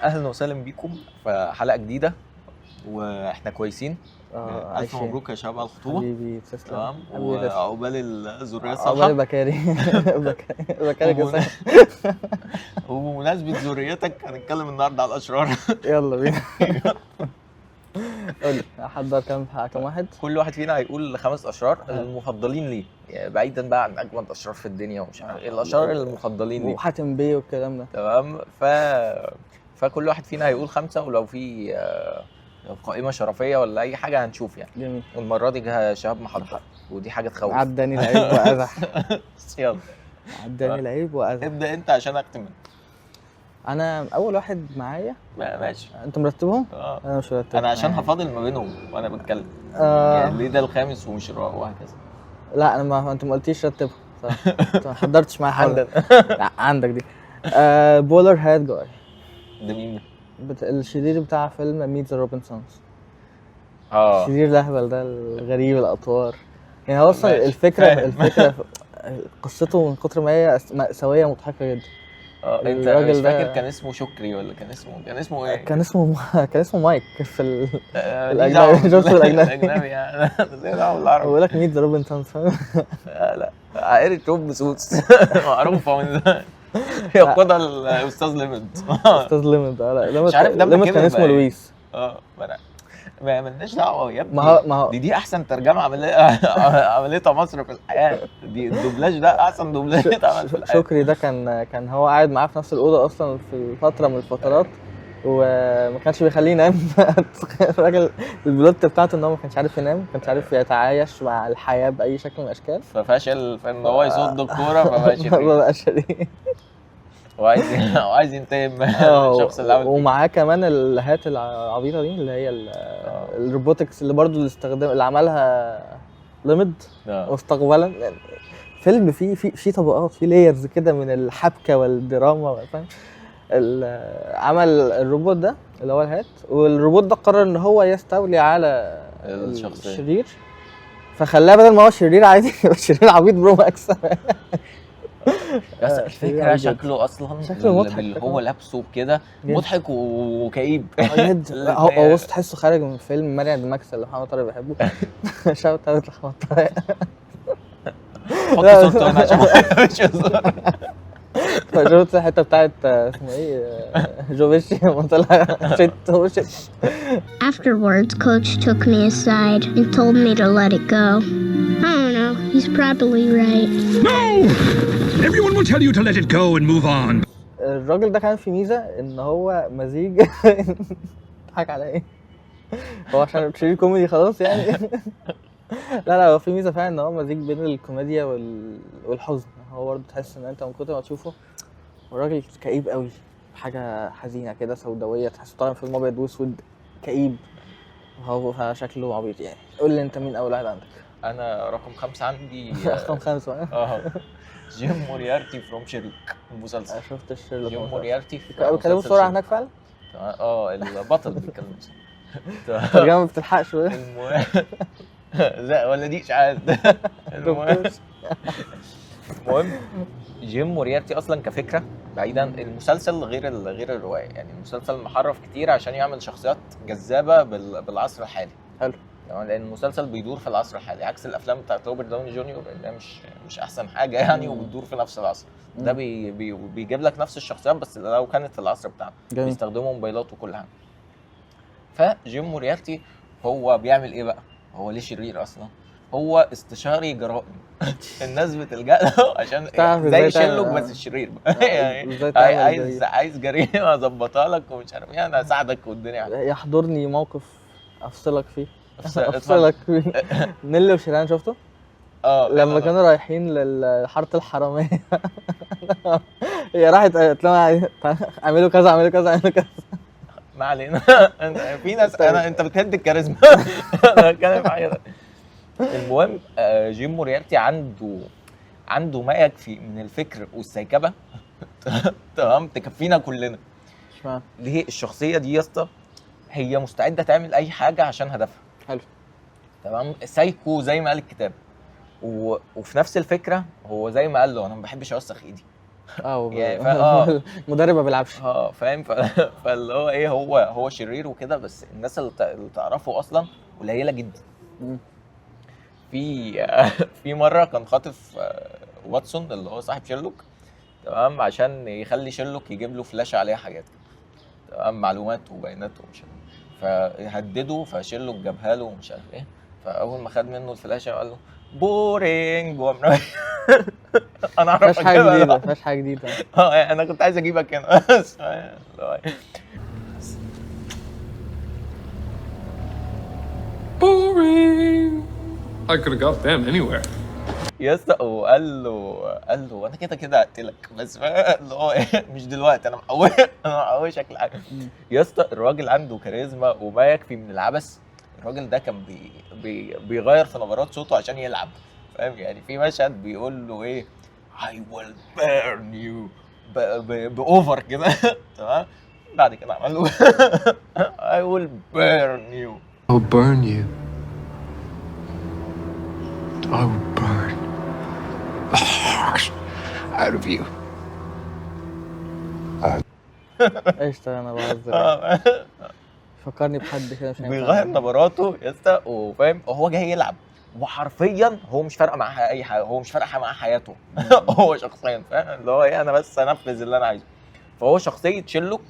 اهلا وسهلا بيكم في حلقة جديدة واحنا كويسين. اه الف عايشين. مبروك يا شباب على الخطوبة. حبيبي تسلم. تمام. حبيبي تسلم. وعقبال الذرية الصالحة. عقبال بكاري بكاري كسر. وبمناسبة ذريتك هنتكلم النهارده على الاشرار. يلا بينا، قول لي احضر كام واحد؟ كل واحد فينا هيقول 5 اشرار المفضلين ليه، يعني بعيدا بقى عن اجمد اشرار في الدنيا ومش عارف ايه، الاشرار المفضلين ليه. وحاتم بيه والكلام ده. تمام. فكل واحد فينا هيقول 5، ولو في قائمة شرفيه ولا اي حاجة هنشوف يعني. جميل. والمرة دي جه شهاب محضر، ودي حاجة تخوف. عداني العيب وأزح. يلا. عداني العيب وأزح. ابدا انت عشان اختم. انا اول واحد معايا. ماشي. انت مرتبهم؟ اه. انا مش مرتبهم. انا عشان هفاضل ما بينهم وانا بتكلم. يعني ليه ده الخامس ومش الرابع وهكذا. لا انا ما انت ما قلتيش رتبهم صح. انت ما حضرتش معايا حاجة. عندنا. لا، عندك دي. Bowler Hat Guy. ده مين ده؟ الشرير بتاع فيلم Meet the Robinsons. اه الشرير الاهبل ده الغريب الاطوار، يعني هو اصلا ماشي. الفكرة فاهم. الفكرة قصته من كتر ما هي مأساوية مضحكة جدا. اه انت الراجل مش ده- فاكر كان اسمه شكري ولا كان اسمه ايه؟ كان اسمه مايك في ماليش الأجنبي. دعوة. شفت الأجنبي. الاجنبي يعني ليه دعوه بالعربي. بقول لك Meet the Robinsons، فاهم؟ لا عائلة روب سوتس معروفة من زمان، يقودها الاستاذ ليمنت. استاذ ليمنت. لا ليمنت. مش عارف لما ليمنت كبر كان اسمه بقى إيه. لويس. اه ما مالناش دعوه يا ابني. ما هو دي احسن ترجمه عملتها مصر في الحياة، دي الدوبلاج ده احسن دوبلاج اتعمل في الحياة. شكري ده كان هو قاعد معاه في نفس الاوضة اصلا في فترة من الفترات، وما كانش بيخليه ينام. الراجل ال plot بتاعته ان هو ما كانش عارف ينام، ما كانش عارف يتعايش مع الحياة باي شكل من الاشكال. ففشل في ان هو يصد الكورة فبقى شرير. بقى شرير. وعايز ينتقم من الشخص اللي عمل فيه. ومعاه كمان ال hat العبيطه دي اللي هي ال robotics اللي برضو اللي استخدم اللي عملها ليمد مستقبلا. يعني فيلم فيه طبقات، فيه layers كده من الحبكة والدراما، فاهم؟ عمل الروبوت ده اللي هو ال hat، والروبوت ده قرر ان هو يستولي على الشخصية. الشرير، فخلاه بدل ما هو شرير عادي شرير عبيط pro max. بس شرير الفكرة عبيط جدا. شكله اصلا شكله مضحك. اللي هو لابسه كده جدا. مضحك وكئيب. جدا. لا، هو بص تحسه خارج من فيلم مريم ماكس اللي محمد طارق بيحبه. shout out لمحمد طارق. حط صورته هنا عشان مش هزار. شفت الحتة بتاعت اسمه ايه جو بيشي لما طلع shit oh shit. Afterwards, Coach took me aside and told me to let it go. I don't know, he's probably right. No! Everyone will tell you to let it go and move on. الراجل ده كان في ميزة ان هو مزيج. تضحك على ايه؟ هو عشان شرير كوميدي خلاص يعني؟ لا لا، هو في ميزة فعلا ان هو مزيج بين الكوميديا والحزن. هو برضه تحس ان انت من كتر ما تشوفه الراجل كئيب قوي، حاجة حزينة كده سوداويه، تحسه طالع من فيلم ابيض واسود كئيب، هو شكله عبيط يعني. قول لي انت مين اول واحد عندك؟ انا رقم 5 عندي. رقم 5. اه جيم موريارتي from شيرلوك المسلسل. شفت الشيرلوك جيم مسلسل. موريارتي في بيتكلموا مسلسل بسرعة شيرلوك. هناك فعلا؟ اه البطل بيتكلم بسرعة. الترجمة ما بتلحقش. المهم لا ولا دي اشاعات. المهم المهم جيم موريارتي اصلا كفكرة، بعيدا المسلسل غير غير الروايه، يعني المسلسل محرف كتير عشان يعمل شخصيات جذابة بالعصر الحالي. حلو. تمام، لان المسلسل بيدور في العصر الحالي عكس الافلام بتاعت روبرت داوني جونيور اللي هي مش احسن حاجة يعني، وبتدور في نفس العصر ده. بي بي بيجيب لك نفس الشخصيات بس لو كانت في العصر بتاعنا. بيستخدموا موبايلات وكل حاجه. فجيم موريارتي هو بيعمل ايه بقى؟ هو ليه شرير اصلا؟ هو استشاري جرائم، الناس بتلجأ له عشان تعرف زي إزاي تعمل- شيرلوك بس الشرير بقى. يعني إزاي تعمل عايز جريمة. عايز جريمة اظبطها لك ومش عارف ايه، انا هساعدك والدنيا. يحضرني موقف افصلك فيه. اتفضل. افصلك فيه. نيلي وشيرين شفته؟ اه لما كانوا رايحين لحاره الحرامية، هي راحت قالت لهم اعملوا كذا اعملوا كذا اعملوا كذا. ما علينا. في ناس انا انت بتهد الكاريزما، انا بتكلم في حاجة. المهم جيم موريارتي عنده ما يكفي من الفكر والسيكبه، تمام، تكفينا كلنا. اشمعنى؟ ليه الشخصية دي يا اسطى هي مستعدة تعمل اي حاجة عشان هدفها. حلو. تمام، سايكو زي ما قال الكتاب. وفي نفس الفكرة هو زي ما قال له انا ما بحبش اوسخ ايدي. اه يعني اه. المدرب ما بيلعبش. اه فاهم. فاللي هو ايه، هو شرير وكده، بس الناس اللي تعرفه اصلا قليله جدا. في في مرة كان خاطف واتسون اللي هو صاحب شيرلوك، تمام، عشان يخلي شيرلوك يجيب له فلاشه عليها حاجات كده، تمام، معلومات وبيانات ومش عارف. فهدده، فشيرلوك جابها له ومش عارف ايه. فاول ما خد منه الفلاشه قال له boring، وقام انا اعرف مفيهاش حاجة أجيبها جديدة، لوحدي. مفيهاش حاجة جديدة. اه انا كنت عايز اجيبك هنا. بس اللي هو إيه. Boring. I could have got them anywhere. يا اسطى، وقال له، قال له انا كده كده هقتلك، بس اللي هو إيه، مش دلوقتي، انا محوش، انا محوشك لحاجة. يا اسطى الراجل عنده كاريزما وما يكفي من العبث. الراجل ده كان بي بي بيغير في نبرات صوته عشان يلعب، فاهم يعني؟ في مشهد بيقول له ايه، I will burn you ب over كده، تمام، بعد كده عمل له I will burn you. I'll burn you. I will burn the heart out of you. قشطه، انا بهزر يعني. فكرني بحد كده مش هينفع. بيغير نبراته يا اسطى، وفاهم وهو جاي يلعب، وحرفيا هو مش فارقه معاه اي حاجة، هو مش فارقه معاه حياته هو شخصيا، فاهم اللي هو ايه، انا بس انفذ اللي انا عايزه. فهو شخصية شيرلوك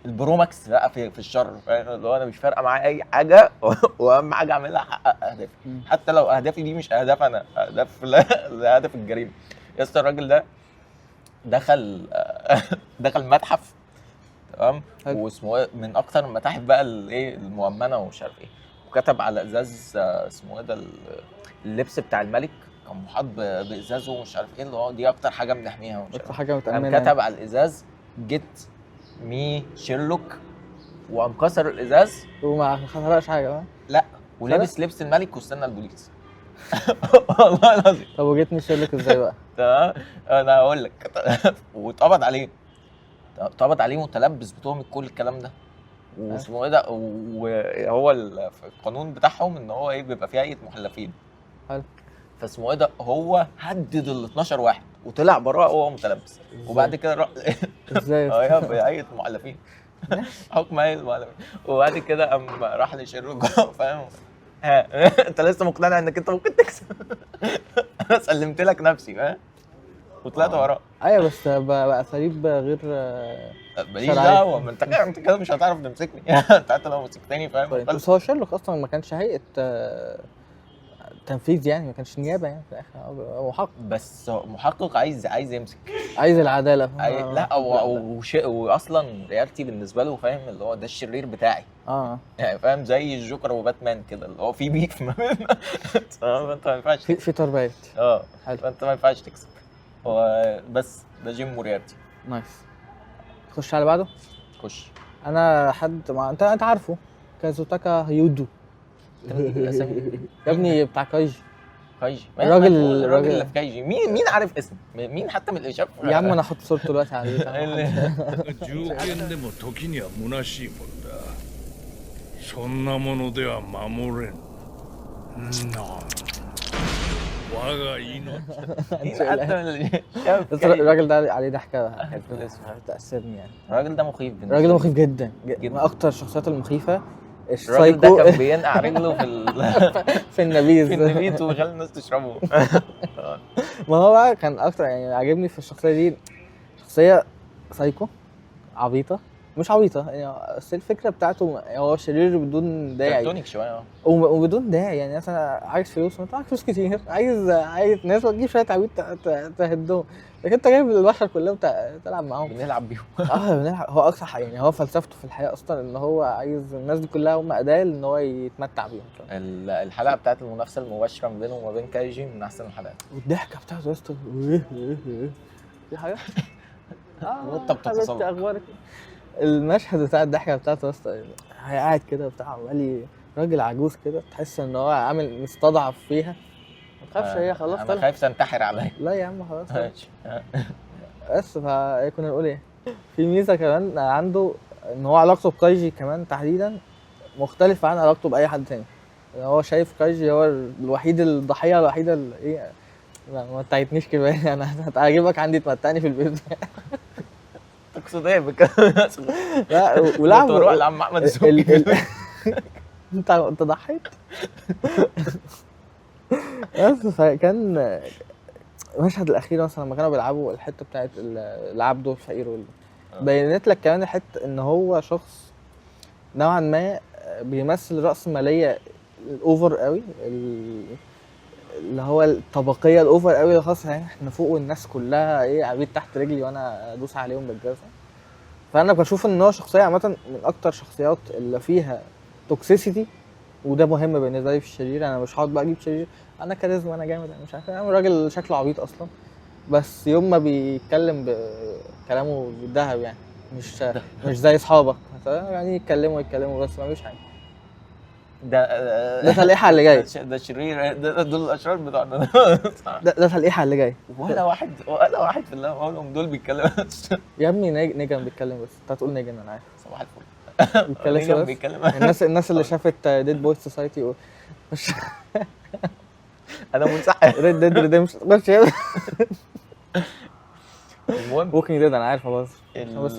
ال pro max بقى في الشر، فاهم اللي هو انا مش فارقه معايا اي حاجة، واهم حاجة اعملها احقق اهدافي، حتى لو اهدافي دي مش اهداف انا، اهداف لهدف الجريمة. يا اسطى الراجل ده دخل متحف، تمام، واسمه ايه، من اكتر المتاحف بقى الايه المؤمنة ومش عارف ايه، وكتب على ازاز اسمه ايه ده، اللبس بتاع الملك كان محاط بازازه ومش عارف ايه، اللي هو دي اكتر حاجة بنحميها ومش اكتر عارف حاجة إيه. متامنه. قام كتب على الازاز get me Sherlock، وقام كسر الازاز وما خسرش حاجة بقى. لا، ولابس لبس الملك واستنى البوليس. والله العظيم. طب و get me Sherlock ازاي بقى؟ تمام، انا هقول لك. واتقبض عليه، اتقبض عليه متلبس بتهمه كل الكلام ده، واسمه ايه ده، وهو في القانون بتاعهم ان هو ايه، بيبقى فيه هيئة محلفين. حلو. فاسمه ايه ده، هو هدد ال 12 واحد وطلع براء وهو متلبس، وبعد كده راح ازاي؟ اه في هيئة محلفين، حكم هيئة المحلفين، وبعد كده قام راح لشيرلوك، فاهم، ها انت لسه مقتنع انك انت ممكن تكسب؟ انا سلمت لك نفسي، فاهم، وطلعت وراه. ايوه بس باساليب غير ماليش شرعية. دعوه، ما انت كده مش هتعرف تمسكني. انت حتى لو مسكتني، فاهم. طيب، بس هو شيرلوك اصلا ما كانش هيئة تنفيذ يعني، ما كانش نيابة يعني في الاخر، هو محقق. بس محقق عايز يمسك، عايز العدالة. لا، واصلا موريارتي بالنسبة له، فاهم اللي هو ده الشرير بتاعي. يعني فاهم، زي الجوكر وباتمان كده، اللي هو في beef ما بيننا. تمام، فانت ما ينفعش في تربيات. حلو. فانت ما ينفعش تكسب. هو بس ده جيم موريارتي. nice. خش على بعده. خش. انا حد ما انت عارفه، كازوتاكا هيودو. انت بتجيب الاسامي. يا ابني بتاع كايجي. كايجي. الراجل- الراجل اللي في كايجي، مين عارف اسمه؟ مين حتى من اللي شاف؟ يا عم انا احط صورته دلوقتي على البتاع. 銃剣でも時には虚しいもんだ。そんなものでは守れん。なあ、我が命。 مين حتى من اللي شاف بس كايجي؟ الراجل ده عليه ضحكه تاثرني يعني. الراجل ده مخيف بالنسبة الراجل ده لي. مخيف جدا جدا. من اكتر الشخصيات المخيفة. الراجل ده السايكو كان بينقع رجله في في النبيذ. في النبيت ويخلي الناس تشربه. ما هو بقى كان اكتر يعني عاجبني في الشخصية دي، شخصية سايكو عبيطه، مش عبيطه يعني، بس الفكرة بتاعته هو شرير بدون داعي. كرتونيك شوية. وبدون داعي يعني. مثلا عايز فلوس، ما انت معاك فلوس كتير، عايز ناس، ما تجيب شوية عبيد تهدهم، لكن انت جايب البشر كلهم تلعب معاهم. بنلعب بيهم. بنلعب. هو اكتر حاجة يعني، هو فلسفته في الحياة اصلا ان هو عايز الناس دي كلها هم اداه ان هو يتمتع بيهم. الحلقة بتاعت المنافسة المباشرة ما بينه وما بين كايجي من احسن الحلقات. والضحكه بتاعته يا اسطى، في حاجة وانت بتتصل. حبيبتي اخبارك؟ المشهد بتاع الضحكة بتاعته يا اسطى، قاعد كده بتاع عمال راجل عجوز كده، تحس ان هو عامل مستضعف فيها. ما تخافش، هي خلاص انا طلعت. خايف تنتحر عليا. لا يا عم خلاص طلعت. ماشي. بس فا كنا نقول ايه، في ميزة كمان عنده ان هو علاقته بكايجي كمان تحديدا مختلفة عن علاقته باي حد تاني. يعني هو شايف كايجي هو الوحيد، الضحية الوحيدة اللي ايه، لا ما متعتنيش كفاية، انا هجيبك عندي تمتعني في البيت. تقصد ايه بالكلام؟ لا ولعب تروح لعم احمد السبكي. انت ضحيت. بس فكان المشهد الاخير مثلا لما كانوا بيلعبوا الحتة بتاعت العبد والفقير بينت لك كمان الحتة ان هو شخص نوعا ما بيمثل رأسمالية ال over قوي، اللي هو الطبقية ال over قوي، اللي خلاص يعني احنا فوق والناس كلها ايه عبيد تحت رجلي وانا ادوس عليهم بالجزمه. فانا بشوف ان هو شخصية عامة من اكتر شخصيات اللي فيها toxicity، وده مهم بالنسبة لي في الشرير. انا مش هقعد بقى اجيب شرير انا كاريزما انا جامد انا مش عارف، انا راجل شكله عبيط اصلا، بس يوم ما بيتكلم بكلامه بالذهب يعني، مش زي اصحابك يعني يتكلموا بس ما فيش حاجة. ده تلقيحه اللي جاي، ده شرير، ده دول الاشرار بتوعنا. ده تلقيحه اللي جاي. ولا واحد في اللي انا بقولهم دول بيتكلم. يا ابني نيجان بيتكلم بس، انت هتقول نيجان انا عارف. صباح الفل. نيجان بيتكلم. الناس اللي شافت Dead Poets Society مش انا منسحب Red Dead Redemption بس. المهم Walking Dead انا عارف خلاص، بس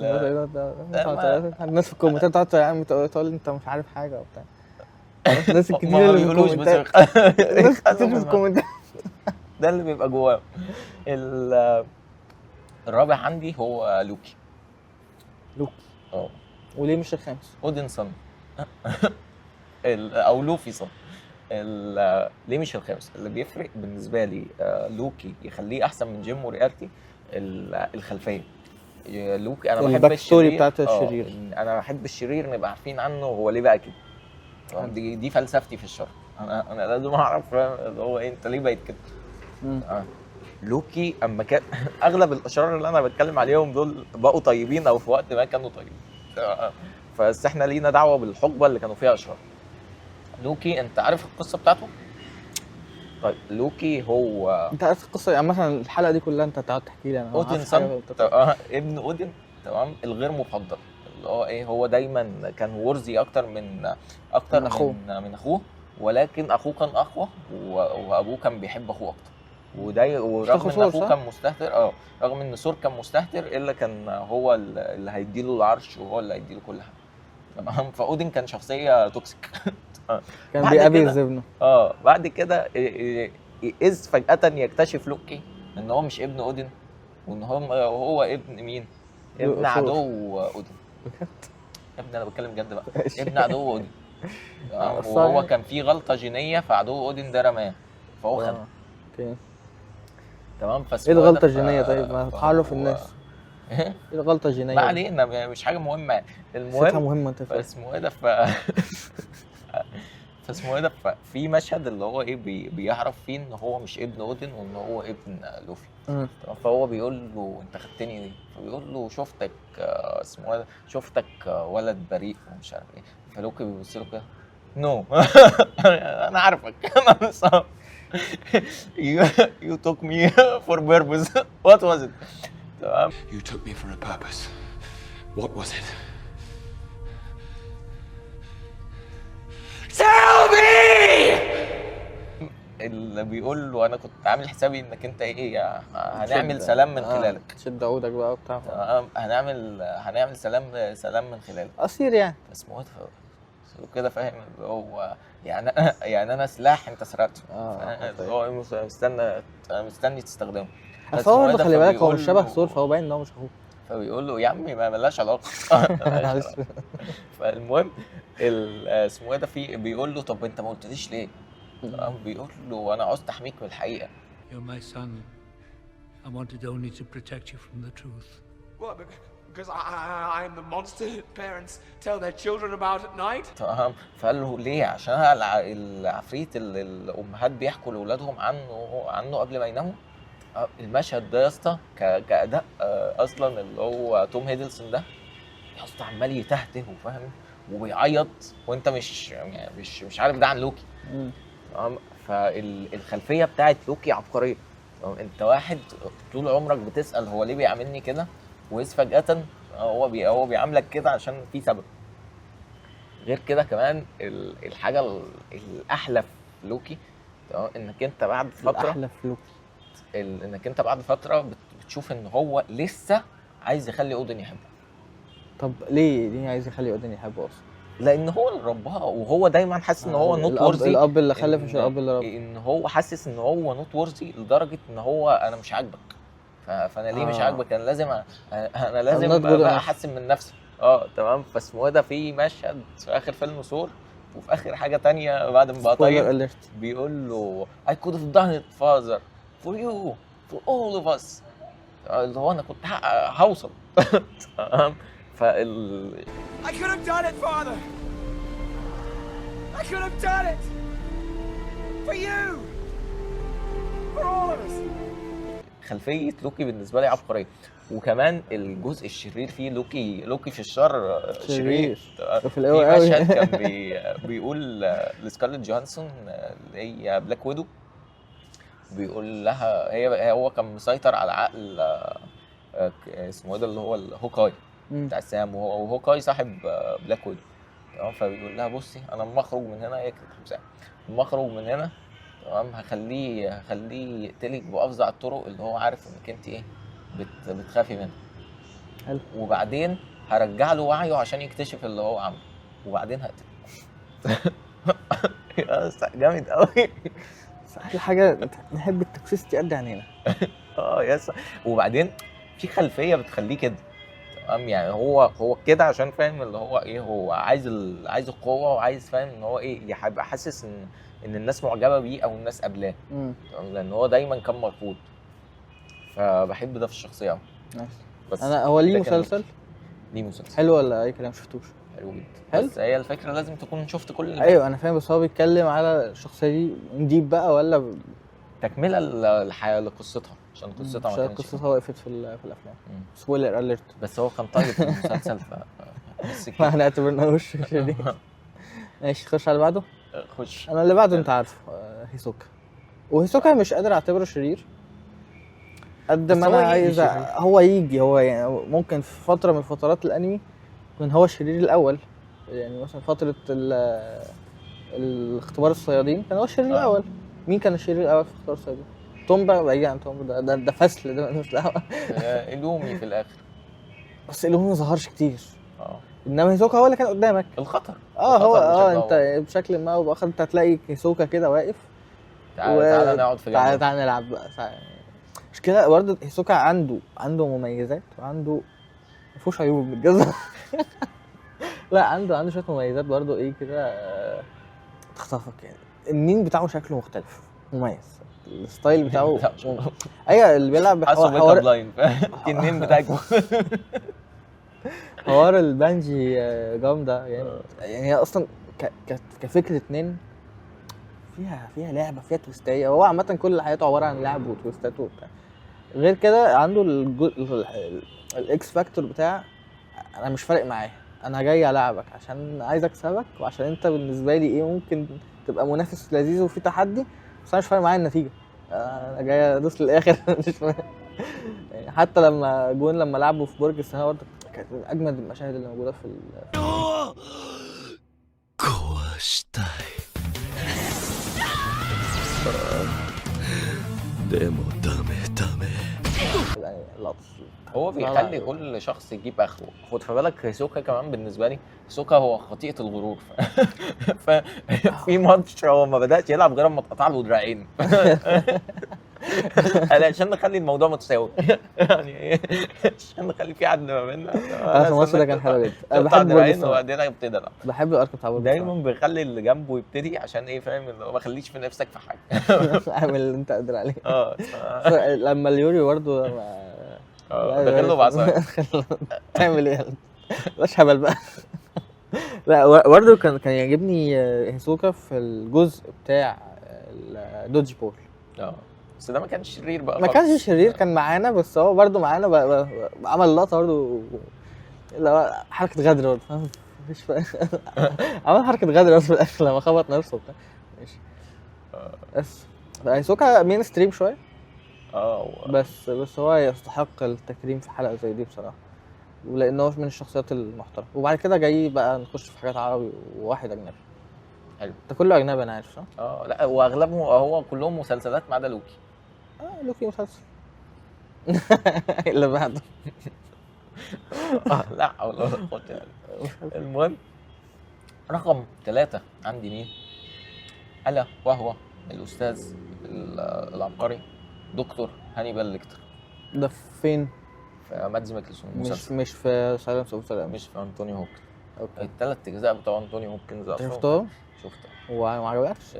الناس في الكومنتات تقعد تقول انت مش عارف حاجة وبتاع. الناس الكتير اللي بيقولوش بس الناس كتير في الكومنتات ده اللي بيبقى جواه. الرابع عندي هو لوكي. لوكي اه. وليه مش الخامس؟ Odin's son او Laufey's son. ليه مش الخامس؟ اللي بيفرق بالنسبة لي لوكي يخليه احسن من جيم موريارتي الخلفية. لوكي انا بحب ال back story بتاعت الشرير، انا بحب الشرير نبقى عارفين عنه هو ليه بقى كده. دي فلسفتي في الشر، انا لازم اعرف اللي هو إيه، انت ليه بقيت كده. لوكي اما كان اغلب الاشرار اللي انا بتكلم عليهم دول بقوا طيبين او في وقت ما كانوا طيبين، فبس احنا لينا دعوه بالحقبه اللي كانوا فيها اشرار. لوكي انت عارف القصة بتاعته؟ طيب لوكي هو انت عارف القصة يعني، مثلا الحلقة دي كلها انت تقعد تحكي لي. انا Odin's son، ابن اودين تمام، الغير مفضل، اللي هو ايه، هو دايما كان worthy اكتر من اخوه من اخوه، ولكن اخوه كان اقوى وابوه كان بيحب اخوه اكتر، وده ورغم ان اخوه كان مستهتر، رغم ان ثور كان مستهتر، الا كان هو اللي هيديله العرش وهو اللي هيديله كل حاجة تمام. فاودين كان شخصية toxic كان بي abuse ابنه. بعد كده اذ فجاة يكتشف لوكي ان هو مش ابن اودين، وان هو ابن مين؟ ابن عدو اودين. يا ابني انا بتكلم جد بقى، ابن عدو اودين. وهو كان فيه غلطه جينية، فعدو اودين ده رماه فهو خده. okay تمام. ايه الغلطة الجينية؟ طيب ما تعرف الناس ايه الغلطة الجينية؟ ما علينا، مش حاجة مهمة. المهم مهمة انت اسمه ايه ده فاسمه ايه ده، في مشهد اللي هو ايه بيعرف فيه ان هو مش ابن اودين وان هو ابن لوفي. فهو بيقول له انت خدتني ليه؟ فبيقول له شفتك اسمه ايه، شفتك ولد بريء ومش عارف ايه. فلوكي بيبص له كده no انا عارفك، انا صح you took me for purpose what was it. تمام. You took me for a purpose. What was it? Tell me! اللي بيقول له انا كنت عامل حسابي انك انت ايه هنعمل سلام من خلالك، تشد عودك بقى وبتاع، هنعمل سلام من خلالك، قصير يعني اسمه كده فاهم اللي هو يعني انا سلاح انت سرقته، اللي هو مستني تستخدمه. بس هو برضه خلي بالك هو مش شبه ثور، فهو باين ان هو مش اخوه. فبيقول له يا عمي ما ملهاش علاقة. فالمهم اسمه ايه ده، في بيقول له طب انت ما قلتليش ليه؟ بيقول له انا عاوز احميك من الحقيقة. You're my son. I wanted only to protect you from the truth. What? Because I am the monster that parents tell their children about at night. تمام. فقال له ليه؟ عشان العفريت اللي الامهات بيحكوا لاولادهم عنه قبل ما يناموا. المشهد ده يا اسطى كاداء اصلا اللي هو توم هيدلسون ده يا اسطى عمال يتهته وفاهم وبيعيط وانت مش يعني مش عارف ده عن لوكي. تمام. فالخلفيه بتاعت لوكي عبقرية. انت واحد طول عمرك بتسال هو ليه بيعاملني كده، واذ فجاة هو بيعاملك كده عشان في سبب. غير كده كمان الحاجة الاحلى في لوكي، تمام، انك انت بعد فترة الاحلى في لوكي انك انت بعد فترة بتشوف ان هو لسه عايز يخلي اودن يحبه. طب ليه عايز يخلي اودن يحبه اصلا؟ لان هو اللي رباه، وهو دايما حاسس ان هو not worthy. الاب اللي خلف مش الاب اللي ربى. ان هو حاسس ان هو not worthy لدرجة ان هو انا مش عاجبك، فانا ليه مش عاجبك؟ انا لازم انا لازم بقى احسن من نفسي. تمام. فاسمه ده في مشهد في اخر فيلم ثور وفي اخر حاجة تانية بعد ما بقى طيب بيقول له I could have done it father for you for all of us، اللي هو انا كنت هوصل. تمام. فال I could have done it father, I could have done it for you, for all of us. خلفية لوكي بالنسبة لي عبقرية، وكمان الجزء الشرير فيه لوكي في الشر شرير في الأول قوي. مشهد كان بيقول لسكارليت جوهانسون اللي هي بلاك ويدو، بيقول لها هي هو كان مسيطر على عقل اسمه ده اللي هو الهوكاي بتاع سام، وهوكاي صاحب بلاك ويدو. تمام. فبيقول لها بصي انا اما اخرج من هنا، هي كانت حبسها، اما اخرج من هنا تمام هخليه يقتلك بافظع الطرق اللي هو عارف انك انت ايه بتخافي منها. حلو. وبعدين هرجع له وعيه عشان يكتشف اللي هو عمله، وبعدين هقتله. جامد قوي. بس احلى حاجة نحب ال toxicity قد عينينا. yes. وبعدين في خلفية بتخليه كده. تمام. يعني هو كده عشان فاهم اللي هو ايه، هو عايز عايز القوة، وعايز فاهم ان هو ايه، يبقى حاسس ان الناس معجبه بيه او الناس قبلاه، لان هو دايما كان مرفوض. فبحب ده في الشخصية. بس انا هو ليه مسلسل؟ ليه مسلسل حلو ولا اي كلام؟ شفتوش؟ حلو جدا. حلو. بس هي الفكرة لازم تكون شفت كل اللي. ايوه انا فاهم، بس هو بيتكلم على الشخصية دي deep بقى ولا تكمله الحياة لقصتها؟ عشان قصتها ما كانتش، قصتها وقفت في الافلام. spoiler alert. بس هو كان طيب في المسلسل ف بس ما هنعتبرناهوش شرير. ماشي، خش على اللي بعده. خش. انا اللي بعده انت عارفه، هيسوكا. وهيسوكا مش قادر اعتبره شرير قد ما انا عايز هو يجي. هو يعني ممكن في فترة من فترات الانمي يكون هو الشرير الاول، يعني مثلا فترة الاختبار الصيادين كان هو الشرير الاول. مين كان الشرير الاول في اختبار الصيادين؟ تومبا. بعيد عن تومبا، ده فصل، ده مش دعوه. إلومي في الاخر، بس إلومي ما ظهرش كتير. انما هيسوكا هو اللي كان قدامك الخطر. هو انت بشكل ما او باخر انت هتلاقي هيسوكا كده واقف، تعالى نقعد في جنب، تعالى نلعب بقى. مش كده برضه هيسوكا عنده مميزات وعنده ما فيهوش عيوب بالجزء. لا عنده شوية مميزات برضه ايه كده تخطفك يعني. النين بتاعه شكله مختلف مميز، ال style بتاعه. ايوه اللي بيلعب حوار النين بتاعك حوار البانجي جامدة يعني. هي اصلا كفكرة نين فيها لعبه، فيها twist ايه. هو عامة كل حياته عبارة عن لعب و twist ات وبتاع. غير كده عنده ال X factor بتاع انا مش فارق معايا، انا جاي العبك عشان عايز اكسبك، وعشان انت بالنسبة لي ايه ممكن تبقى منافس لذيذ وفي تحدي، بس انا مش فارق معايا النتيجة، انا جاي ادوس للاخر. يعني حتى لما جون لما لعبوا في برج السنة برضه كانت من اجمد المشاهد اللي موجودة في هو بيخلي كل شخص يجيب اخره. خد في بالك هيسوكا كمان، بالنسبة لي هيسوكا هو خطيئة الغرور. ففي ماتش هو ما بداش يلعب غير اما اتقطع له دراعين عشان نخلي الموضوع متساوي. يعني عشان نخلي في عدل ما بيننا. انا الماتش ده كان حلو جدا. انا بحب دراعين وبعدين ابتدي العب. بحب ال arc بتاع برج دايما بيخلي اللي جنبه يبتدي عشان ايه، فاهم؟ اللي هو ما خليش في نفسك في حاجة، اعمل اللي انت قادر عليه. لما اليوري برضه دخله بعصاية. تعمل ايه؟ بلاش هبل بقى. لا برضه كان يعجبني هيسوكا في الجزء بتاع ال dodgeball. بس ده ما كانش شرير بقى. ما كانش شرير، كان معانا، بس هو برضه معانا عمل لقطة برضه حركة غدر برضه، فاهم؟ مفيش عمل حركة غدر في الاخر لما خبط نفسه وبتاع. ماشي. بس هيسوكا mainstream شوية. بس هو يستحق التكريم في حلقة زي دي بصراحة، ولانه هو من الشخصيات المحترمة. وبعد كده جاي بقى نخش في حاجات عربي وواحد اجنبي. حلو. ده كله اجنبي انا عارف، صح؟ لا واغلبهم هو كلهم مسلسلات ما عدا لوكي. لوكي مسلسل. اللي بعده. لا حول ولا قوة الا بالله. المهم رقم 3 عندي مين؟ الا وهو الاستاذ العبقري دكتور هانيبال ليكتر. ده فين؟ في مادز ميكلسون. مش في Silence of the Lambs. مش في انطوني هوبكنز. okay. الثلاث اجزاء بتوع انطوني هوبكنز اصلا شفتهم؟ شفته. وما عجبكش؟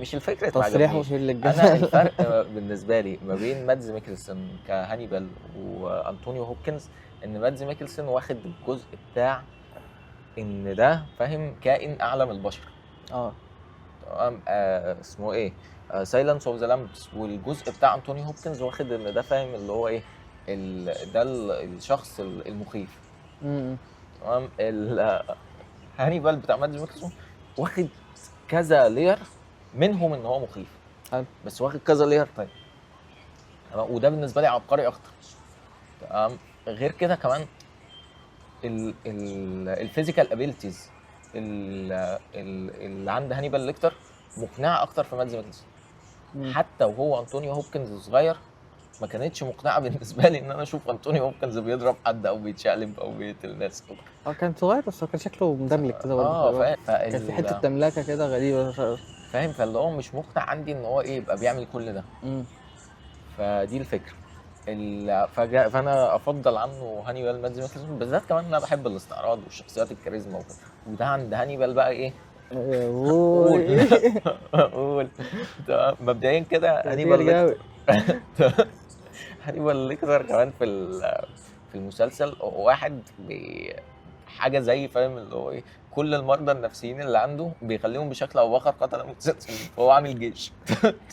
مش الفكرة تصريح مثير للجدل. انا الفرق بالنسبة لي ما بين مادز ميكلسون كهانيبال وانطونيو هوبكنز ان مادز ميكلسون واخد الجزء بتاع ان ده فاهم كائن اعلى من البشر. تمام. اسمه ايه؟ Silence of the Lambs. والجزء بتاع انطونيو هوبكنز واخد ان ده فاهم اللي هو ايه ده الشخص المخيف. تمام. هانيبال بتاع مادز ميكلسون واخد كذا layer منهم ان هو مخيف. حلو. بس واخد كذا layer. طيب وده بالنسبة لي عبقري اكتر. تمام. غير كده كمان ال physical abilities اللي عند هانيبال ليكتر مقنعة اكتر في مادز ميكلسون. حتى وهو انطونيو هوبكنز صغير ما كانتش مقنعة بالنسبة لي ان انا اشوف انطونيو هوبكنز بيضرب حد او بيتشقلب او بيقتل ناس. كان صغير بس كان شكله مدملك كده برضه. كان في حتة تملكه كده غريبة فاهم. فاللي هو مش مقنع عندي ان هو ايه يبقى بيعمل كل ده. فدي الفكرة. فانا افضل عنه هانيبال مادز ميكلسون، بالذات كمان انا بحب الاستعراض والشخصيات الكاريزما وكده. وده عند هانيبال بقى ايه؟ قول قول. مبدئيا كده هانيبال ليكتر. هانيبال ليكتر كمان في المسلسل واحد حاجة زي فاهم اللي هو ايه كل المرضى النفسيين اللي عنده بيخليهم بشكل او باخر قتله متسلسلين، فهو عامل جيش.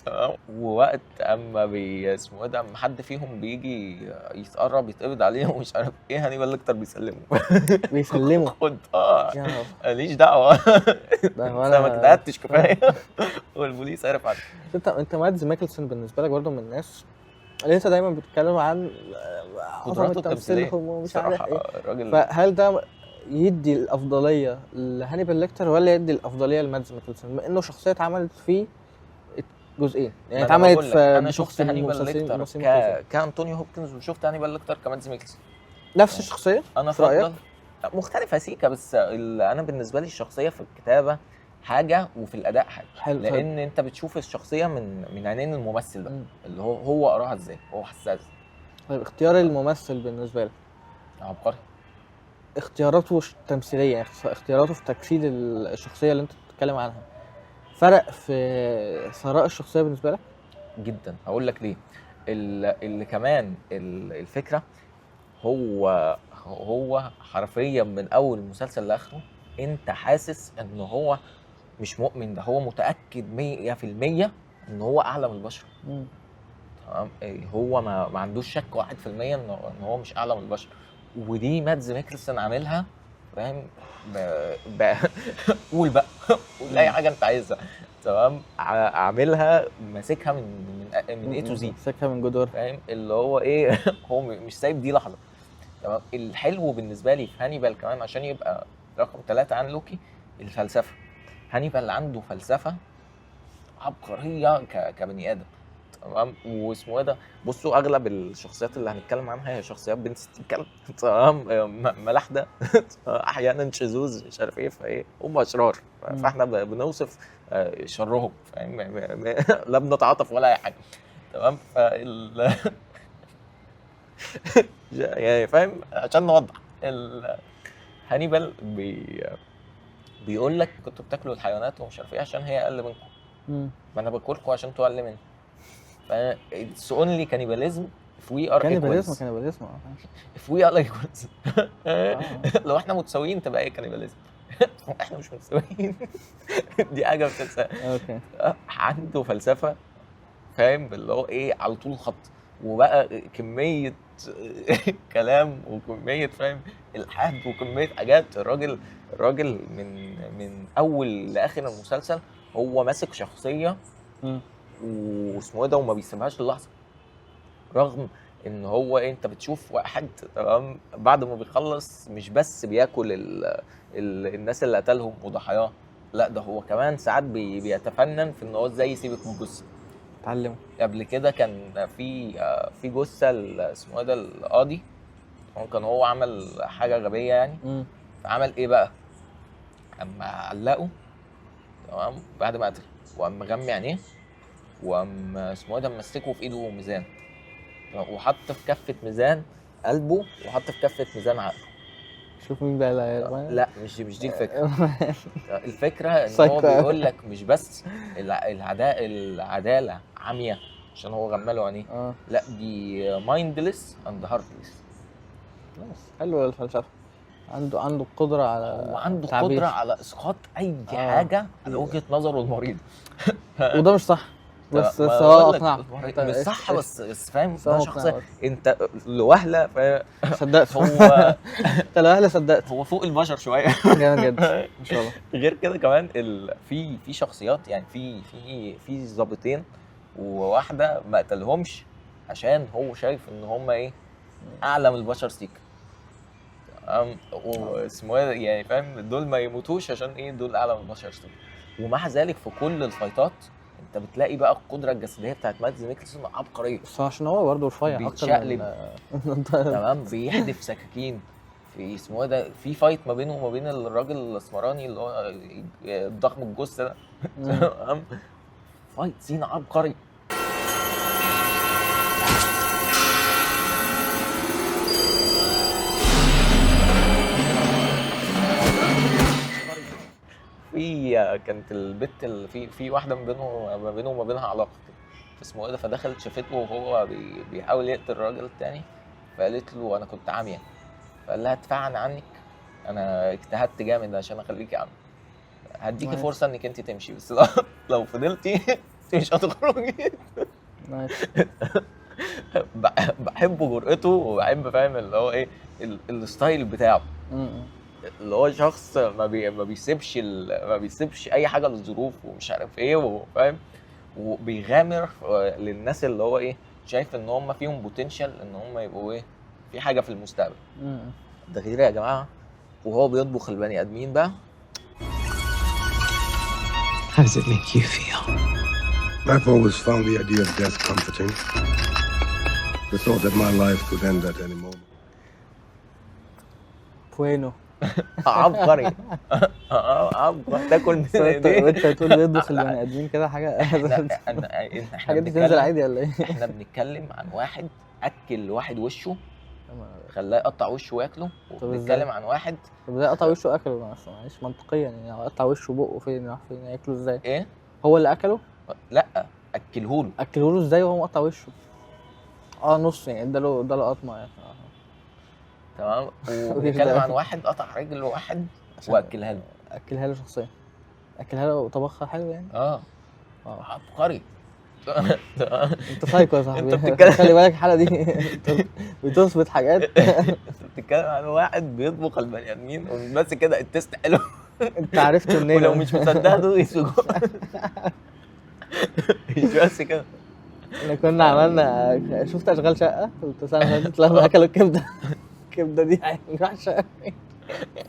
تمام. ووقت اما اسمه ده اما حد فيهم بيجي يتقرب يتقبض عليه ومش عارف ايه هانيبال ليكتر بيسلمه. خد ماليش دعوه، انا ما اجتهدتش كفاية والبوليس عرف عنه. انت مادز ميكلسون بالنسبة لك برضه من الناس اللي انت دايما بتتكلم عن قدراته التمثيلية ومش عارف ايه، فهل ده يدي الافضلية لهانيبال ليكتر ولا يدي الافضلية لمادز ميكلسون بما انه شخصية اتعملت فيه جزئين؟ يعني اتعملت في انا شفت هانيبال ليكتر كانطونيو هوبكنز وشفت هانيبال ليكتر كمادز ميكلسون نفس يعني الشخصية. انا في رايك مختلفة سيكا، بس انا بالنسبة لي الشخصية في الكتابة حاجة وفي الاداء حاجة. حلو. لان انت بتشوف الشخصية من عينين الممثل ده اللي هو قراها ازاي، هو حسها ازاي. طيب اختيار الممثل بالنسبة لك عبقري، اختياراته التمثيلية يعني اختياراته في تجسيد الشخصية اللي انت بتتكلم عنها فرق في ثراء الشخصية بالنسبة لك جدا. هقول لك ليه. اللي كمان الفكرة هو حرفيا من اول المسلسل لاخره انت حاسس ان هو مش مؤمن، ده هو متاكد 100% ان هو اعلى من البشر. تمام. هو ما عندوش شك 1% ان هو مش اعلى من البشر، ودي مادز ميكلسون عاملها فاهم. قول بقى قول اي حاجة انت عايزها. تمام. عاملها ماسكها من A to Z، ماسكها من جذور فاهم اللي هو ايه هو مش سايب دي لحظة. تمام. الحلو بالنسبة لي في هانيبال كمان عشان يبقى رقم 3 عن لوكي الفلسفة. هانيبال عنده فلسفة عبقرية كبني ادم. تمام. واسمه ده بصوا اغلب الشخصيات اللي هنتكلم عنها هي شخصيات بنت ستين كلب. تمام. ملاحده احيانا شذوذ مش عارف ايه، فايه هم اشرار، فاحنا بنوصف شرهم فاهم، لا بنتعاطف ولا اي حاجة. تمام. فال يعني فاهم عشان نوضح هانيبال بيقول لك كنتوا بتاكلوا الحيوانات ومش عارف ايه عشان هي اقل منكم، ما انا باكلكم عشان انتوا اقل مني. It's only cannibalism if we are equals. Cannibalism if we are equals. لو احنا متساويين تبقى ايه cannibalism؟ احنا مش متساويين. دي حاجة بتنسى. okay. عنده فلسفة فاهم اللي هو ايه على طول خط، وبقى كمية كلام وكمية فاهم الحاد وكمية حاجات. الراجل من اول لاخر المسلسل هو ماسك شخصية واسمه ده وما بيسيبهاش للحظة، رغم ان هو انت بتشوف واحد تمام بعد ما بيخلص مش بس بياكل الناس اللي قتلهم وضحاياه، لا ده هو كمان ساعات بيتفنن في ان هو ازاي يسيبك من الجثة. اتعلمه. قبل كده كان في في جثة اسمه ايه ده القاضي، هو كان هو عمل حاجة غبية يعني. فعمل ايه بقى؟ اما علقه تمام بعد ما قتله، وقام مغمي عينيه، وقام اسمه ايه ده مسكه في ايده ميزان، وحط في كفه ميزان قلبه، وحط في كفه ميزان عقله. شوف مين بقى. لا مش دي الفكرة. الفكرة ان هو بيقول لك مش بس العدالة عمياء عشان هو غماله عينيه، لا دي mindless and heartless. حلوة الفلسفة. عنده قدره على، وعنده قدره على اسقاط اي حاجة على وجهه نظره المريض. وده مش صح، بس هو اقنع. مش صح بس فاهم ده شخصية انت لوهله صدقت. هو انت لوهله صدقت، هو فوق البشر شوية. جامد جدا ان شاء الله. غير كده كمان في شخصيات يعني، في في في ظابطين وواحدة ما قتلهمش عشان هو شايف ان هم ايه اعلى من البشر سيك، واسمه ايه يعني فاهم، دول ما يموتوش عشان ايه، دول اعلى من البشر سيك. ومع ذلك في كل ال fight ات انت بتلاقي بقى القدرة الجسدية بتاعت مادز ميكلسون عبقرية، بس عشان هو برضه رفيع اكتر من تمام، بيحدف سكاكين في اسمه ده، في fight ما بينه وما بين الراجل الاسمراني اللي هو الضخم الجثة ده، تمام، fight scene عبقري. في كانت البت اللي في واحدة ما بينه وما بينها علاقة كده، اسمه ايه ده، فدخلت شافته وهو بيحاول يقتل الراجل الثاني، فقالت له انا كنت عامية، فقال لها ادفعا عنك، انا اجتهدت جامد عشان اخليكي عامية، هديكي فرصة انك انت تمشي، بس لو فضلتي انت مش هتخرجي. بحب جرأته وبحب فاهم اللي هو ايه ال style بتاعه، اللي هو شخص ما بيسيبش اي حاجة للظروف ومش عارف ايه، وفاهم وبيغامر للناس اللي هو ايه شايف ان هم فيهم potential ان هم يبقوا ايه في حاجة في المستقبل. ده غير يا جماعة وهو بيطبخ البني ادمين بقى. How does it make you feel? I've always found the idea of death comforting. The thought that my life could end at any moment. Bueno. عبقري. عبقري. تاكل من ايديه. وانت تقول بيطبخ البني ادمين كده حاجة. حاجات دي تنزل عادي ولا ايه؟ احنا بنتكلم عن واحد اكل واحد وشه، خلاه يقطع وشه وياكله، وبنتكلم عن واحد. طب ازاي قطع وشه واكله؟ معلش منطقيا يعني، قطع وشه وبقه فين راح فين ياكله ازاي؟ ايه؟ هو اللي اكله؟ لا اكلهوله. اكلهوله ازاي وهو مقطع وشه؟ نص يعني، اداله قطمه يعني. تمام. وبنتكلم عن واحد قطع رجل واحد واكلها له. اكلها له شخصيا، اكلها له وطبخها حلو يعني. عبقري. انت سايكو يا صاحبي. انت بتتكلم، خلي بالك الحلقة دي بتثبت حاجات. انت بتتكلم عن واحد بيطبخ البني ادمين بس كده، ال taste حلو. انت عرفت منين؟ ولو مش مصدقه يسجوا. مش بس كده، احنا كنا عملنا، شفت اشغال شقه السنة اللي فاتت لما اكلوا الكبده، الكبده دي وحشة قوي.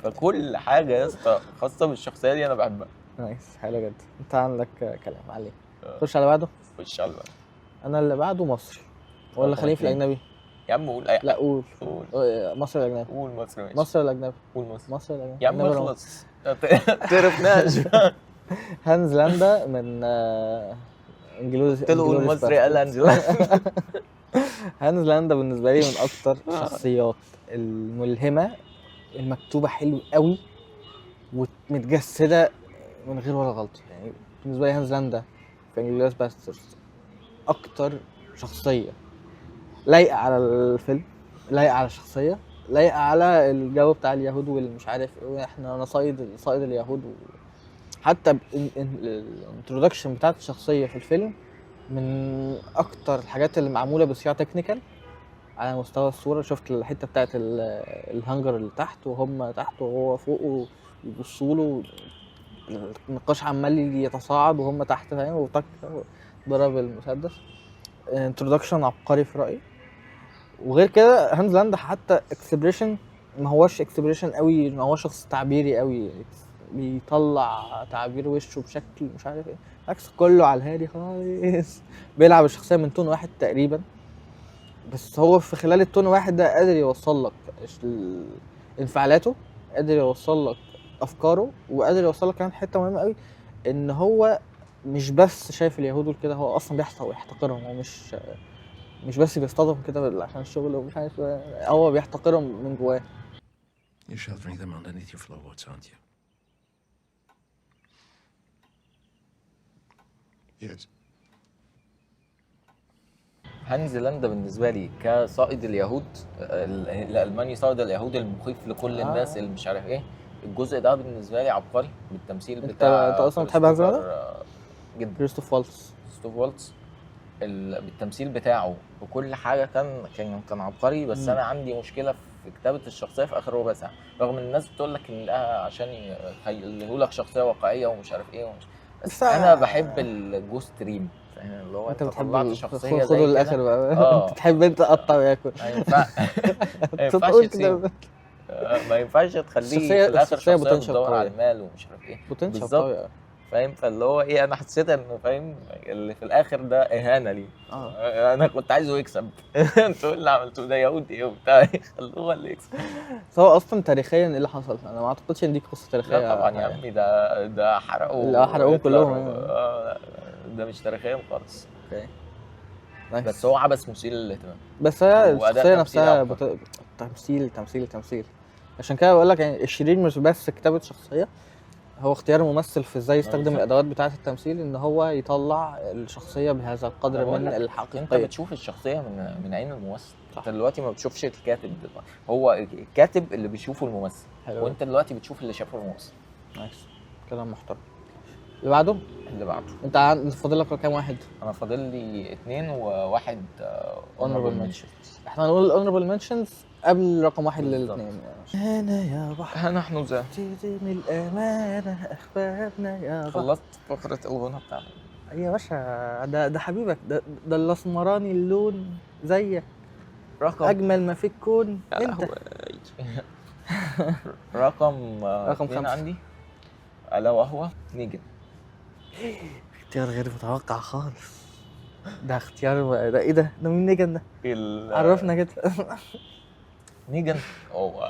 فكل حاجة يا اسطى خاصة بالشخصية دي انا بحبها. nice، حلو جدا. انت عندك كلام عليه؟ خش على بعده. خش على بعده. انا اللي بعده مصري ولا خليني في الاجنبي؟ يا عم قول اي. لا قول. مصري ولا اجنبي؟ قول مصري. ماشي. مصري ولا اجنبي؟ قول مصري. مصري ولا اجنبي؟ يا عم اخلص، تعرفناش. هانز لاندا من انجلوز. قلت له قول مصري قال هانز لاندا. هانز لاندا بالنسبة لي من اكتر الشخصيات الملهمة، المكتوبة حلو قوي ومتجسده من غير ولا غلطه. يعني بالنسبة لي هانز لاندا في Inglourious Basterds اكتر شخصية لايقة على الفيلم، لايقة على الشخصية، لايقة على الجو بتاع اليهود والمش عارف ايه، احنا نصيد صيد اليهود حتى ال introduction بتاعت الشخصية في الفيلم من اكتر الحاجات اللي معمولة بصياعه technical على مستوى الصورة. شفت الحتة بتاعت الهانجر اللي تحت وهم تحت وهو فوق ويبصوا له، النقاش عمال يتصاعد وهم تحت فاهم، وطك ضرب المسدس. introduction عبقري في رايي. وغير كده هانز لاند حتى expression ما هوش expression قوي، ما هوش شخص تعبيري قوي، بيطلع تعابير وشه بشكل مش عارف ايه، عكس كله على الهادي خالص. بيلعب الشخصية من tone واحد تقريبا، بس هو في خلال ال tone واحد ده قادر يوصل لك انفعالاته، قادر يوصل لك افكاره، وقادر يوصل لك كمان حتة مهمة قوي، ان هو مش بس شايف اليهود دول كده، هو اصلا بيحصل ويحتقرهم. هو مش بس بيصطادهم كده عشان الشغل ومش عارف، هو بيحتقرهم من جواه. You're sheltering them underneath your floorboards, aren't you? Yes. هانز لاندا بالنسبة لي كصائد اليهود الالماني، صائد اليهود المخيف لكل الناس اللي مش عارف ايه، الجزء ده بالنسبة لي عبقري بالتمثيل بتاع. انت اصلا بتحب هانز لاندا جدا. كريستوف والتز. كريستوف والتز بالتمثيل بتاعه بكل حاجة كان عبقري. بس انا عندي مشكلة في كتابه الشخصية في اخر ربع ساعة، رغم ان الناس بتقول لك ان ده عشان يخليه لك شخصية واقعية ومش عارف ايه ومش، بس انا بحب ال ghost ريم، فاهم اللي هو انت بتحب طلعت شخصية زي كده بقى. انت تحب انت تقطع وياكل. ما ينفعش تسيب، ما ينفعش تخليه في الاخر شخصية بتدور على المال ومش عارف ايه بالظبط، فاهم؟ فاللي هو ايه، انا حسيت انه فاهم اللي في الاخر ده اهانه ليه. انا كنت عايزه يكسب. انتوا اللي عملتوه ده يهودي ايه وبتاع، خلوه هو اللي يكسب. بس هو اصلا تاريخيا ايه اللي حصل؟ انا ما اعتقدش ان دي قصة تاريخية. لا طبعا يا عمي، ده حرقوا، لا حرقوهم كلهم. ده مش تاريخيا خالص. okay، بس هو عبث مثير للاهتمام. بس هي الشخصية نفسها تمثيل تمثيل تمثيل. عشان كده بقول لك يعني الشرير مش بس كتابه شخصية، هو اختيار ممثل في ازاي يستخدم الادوات بتاعه التمثيل ان هو يطلع الشخصية بهذا القدر من الحقيقية. انت بتشوف الشخصية من عين الممثل. انت دلوقتي ما بتشوفش الكاتب دلوقتي، هو الكاتب اللي بيشوفه الممثل. حلو. وانت دلوقتي بتشوف اللي شافه الممثل. nice، كلام محترم. اللي بعده، اللي بعده انت فاضل لك كام واحد؟ انا فاضل لي 2 وواحد honorable mentions. احنا هنقول ال honorable mentions قبل رقم 1 للاثنين. انا يا بحر نحن ذا تديني الامانة اخبارنا يا بحر. خلصت فقره الغنى بتاعنا يا باشا. ده حبيبك، ده الاسمراني اللون زيك، رقم اجمل ما في الكون انت. رقم 5 عندي الا وهو نيجن. اختيار غير متوقع خالص ده، اختيار ده ايه ده؟ ده مين نيجن ده؟ عرفنا كده. نيجن هو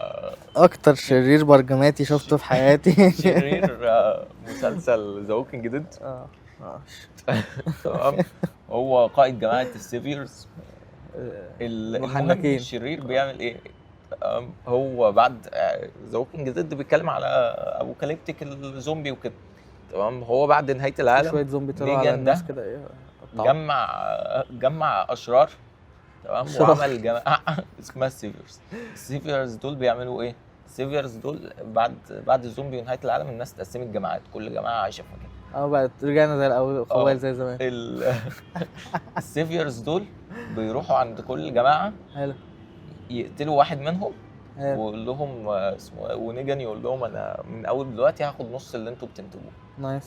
اكتر شرير برجماتي شفته في حياتي. شرير مسلسل The Walking Dead. تمام، هو قائد جماعة ال Saviors. المحنكين. الشرير بيعمل ايه؟ هو بعد The Walking Dead بيتكلم على apocalyptic الزومبي وكده، تمام؟ هو بعد نهاية العالم شوية زومبي طلعوا على الناس كده، ايه جمع اشرار، تمام، وعمل جماعة اسمها ال Saviors. ال Saviors دول بيعملوا ايه؟ ال Saviors دول بعد الزومبي ونهاية العالم الناس اتقسمت جماعات، كل جماعة عايشه في مكان. بعد رجعنا زي الاول قبائل زي زمان. ال Saviors دول بيروحوا عند كل جماعة، حلو، يقتلوا واحد منهم ويقول لهم اسمه، ونيجان يقول لهم انا من اول دلوقتي هاخد نص اللي انتوا بتنتجوه. nice،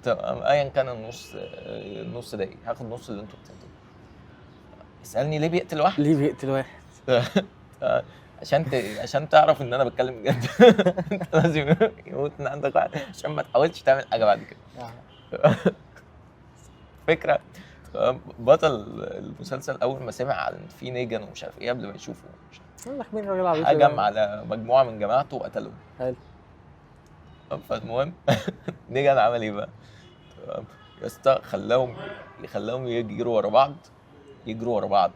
تمام، ايا كان النص ده ايه، هاخد نص اللي انتوا بتنتجوه. اسالني ليه بيقتل واحد؟ ليه بيقتل واحد؟ عشان تعرف ان انا بتكلم بجد. انت لازم يموت من عندك واحد عشان ما تحاولش تعمل حاجة بعد كده. فكرة. بطل المسلسل اول ما سمع عن في نيجان ومش عارف ايه قبل ما يشوفه، هجم على مجموعة من جماعته وقتلهم. حلو. فالمهم نيجان عمل ايه بقى؟ يا اسطى خلاهم يجروا ورا بعض، يجروا ورا بعض،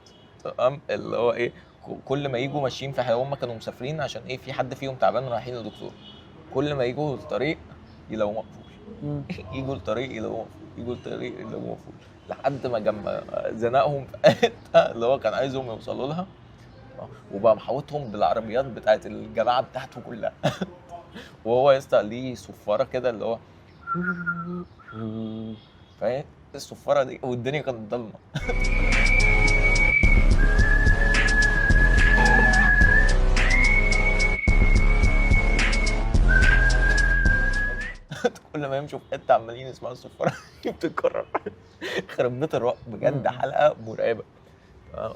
تمام؟ اللي هو ايه، كل ما يجوا ماشيين في هم كانوا مسافرين عشان ايه، في حد فيهم تعبان رايحين لدكتور، كل ما يجوا الطريق يلاقوه مقفول، يجوا الطريق يلاقوه مقفول، يجوا الطريق يلاقوه مقفول، لحد ما جمع زنقهم في حتة اللي هو كان عايزهم يوصلوا لها، وبقى محوطهم بالعربيات بتاعت الجماعة بتاعته كلها. وهو يسطا ليه صفارة كده اللي هو فاهم الصفاره دي، والدنيا كانت ضلمة. كل ما يمشوا في حتة عمالين يسمعوا الصفاره بتتكرر. خرب بيت الرعب بجد، حلقة مرعبة.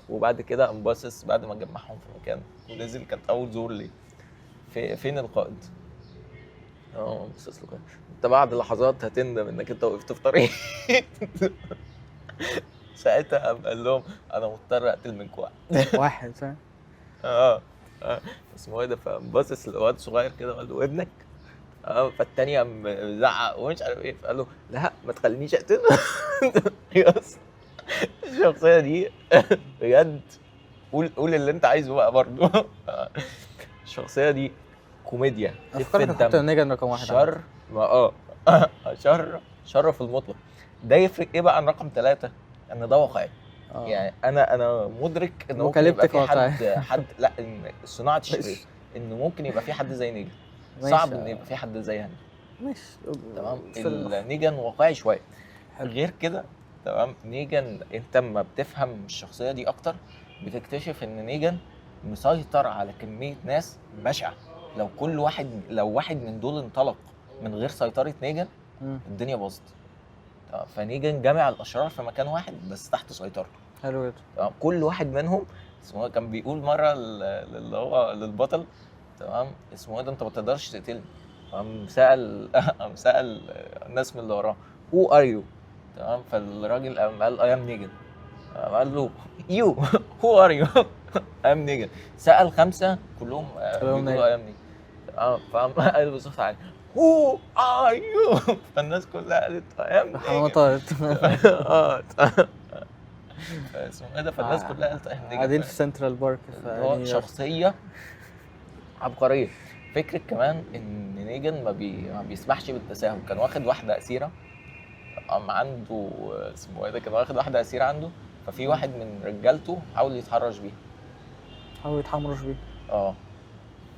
وبعد كده قام باصص بعد ما جمعهم في مكان ونزل، كانت اول زور ليه، فين القائد؟ اه بصص له كده، انت بعد لحظات هتندم انك انت وقفت في طريقي. ساعتها قام قال لهم انا مضطر اقتل منكم واحد. واحد فاهم. اه اه اسمه ايه ده، فباصص لواد صغير كده وقال له ابنك. فالتاني قام زعق ومش عارف ايه، فقال له لا ما تخلينيش اقتله. يا اسطى الشخصية دي بجد، قول قول اللي انت عايزه بقى برضه. الشخصية دي كوميديا، خفه افكارك هتحط دم، نيجان رقم واحد. شر، ما شر، شر في المطلق. ده يفرق ايه بقى عن رقم 3؟ ان ده واقعي. يعني انا مدرك ان ممكن يبقى apocalyptic في حد واقعي. حد لا، ان صناعة الشرير، ان ممكن يبقى في حد زي نيجان. صعب ان يبقى في حد زي هاني. ماشي تمام، نيجان واقعي شوية. غير كده تمام، نيجان انت اما بتفهم الشخصية دي اكتر بتكتشف ان نيجان مسيطر على كمية ناس بشعة. لو كل واحد، لو واحد من دول انطلق من غير سيطرة نيجان الدنيا باظت. فنيجان جامع الاشرار في مكان واحد بس تحت سيطرته. حلو جدا. تمام، كل واحد منهم اسمه كان بيقول مرة اللي هو للبطل، تمام، اسمه ايه ده، انت ما تقدرش تقتلني. قام سال قام سال الناس من اللي وراه who are you، تمام، فالراجل قام قال I am نيجان. قام قال له you who are you، I am نيجان. سال 5 كلهم بيقولوا I am نيجان. فقام قال بصوت عالي who are you، فالناس كلها قالت I am نيجان. طارت. اسمه ايه ده، فالناس كلها قالت I am نيجان. قاعدين في سنترال بارك. هو شخصية عبقرية. فكرة كمان ان نيجان ما بيسمحش بالتساهل. كان واخد واحدة اسيرة، قام عنده اسمه ايه ده، كان واخد واحدة اسيرة عنده، ففي واحد من رجالته حاول يتحرش بيها. حاول يتحرش بيها.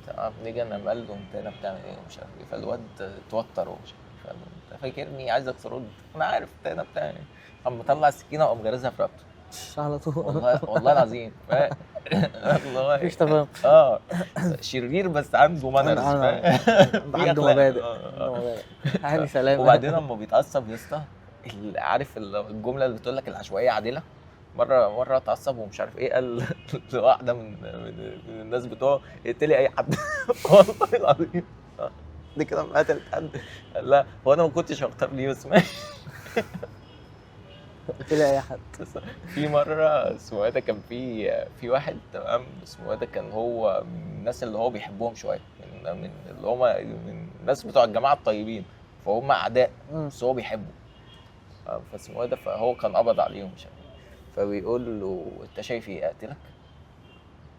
تمام، نيجان قام قال له انت هنا بتعمل ايه ومش عارف ايه، فالواد اتوتر ومش عارف ايه، فقال له انت فاكرني عايزك ترد، انا عارف انت هنا بتعمل ايه. قام مطلع السكينة وقام غارزها في رقبته على طول. والله والله العظيم. والله مفيش تفاهم. شرير بس عنده manners، عنده مبادئ. هاني سلام. وبعدين لما بيتعصب يا اسطى، عارف الجملة اللي بتقول لك العشوائية عادلة؟ مرة اتعصب ومش عارف ايه، قال لواحدة من الناس بتوعه اقتلي اي حد. والله العظيم دي كده قتلت حد. لا هو انا ما كنتش هختار ليه بس ماشي، اقتلي اي حد. في مرة اسمه ده كان في واحد، تمام، اسمه ده كان هو من الناس اللي هو بيحبهم شوية، من اللي هم من الناس بتوع الجماعة الطيبين، فهم اعداء بس هو بيحبه. فاسمه ده فهو كان قبض عليهم مش عارف، فبيقول له انت شايف ايه، اقتلك؟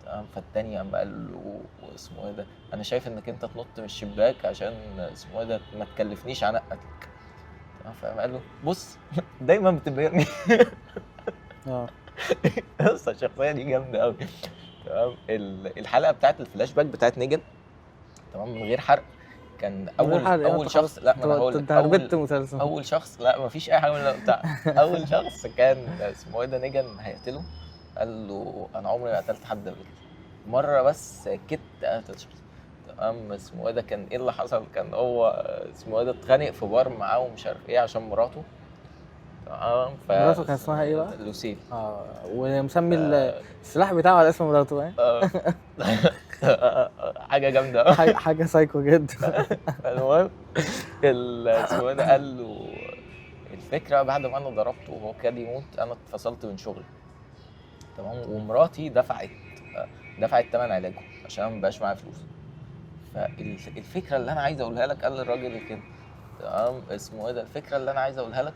تمام، فالتاني قام قال له اسمه ايه ده، انا شايف انك انت تنط من الشباك عشان اسمه ايه ده ما تكلفنيش عن قتلك. تمام، فقام قال له بص دايما بتبهرني. بص الشخصية دي جامدة قوي. تمام، الحلقة بتاعت الفلاش باك بتاعت نيجان، تمام، من غير حرق، كان اول شخص، لا ما انا هقول لك، اول شخص، لا ما فيش اي حاجة من بتاع. اول شخص كان اسمه ايه ده، نيجان هيقتله، قال له انا عمري ما قتلت حد قبل كده، مرة بس كنت قتلت شخص. تمام، اسمه ايه ده، كان ايه اللي حصل، كان هو اسمه ايه ده اتخانق في بار معاه ومش عارف ايه عشان مراته. تمام، مراته كان اسمها ايه بقى؟ لوسيل. ومسمي السلاح بتاعه على اسم مراته. حاجة جامدة، حاجة سايكو جدا. المهم اسمه ده قال له الفكرة بعد ما انا ضربته وهو كاد يموت، انا اتفصلت من شغلي، تمام، ومراتي دفعت ثمن علاجه عشان ما بقاش معايا فلوس. فالفكرة اللي انا عايز اقولها لك، قال للراجل كده، تمام، اسمه ايه ده، الفكرة اللي انا عايز اقولها لك،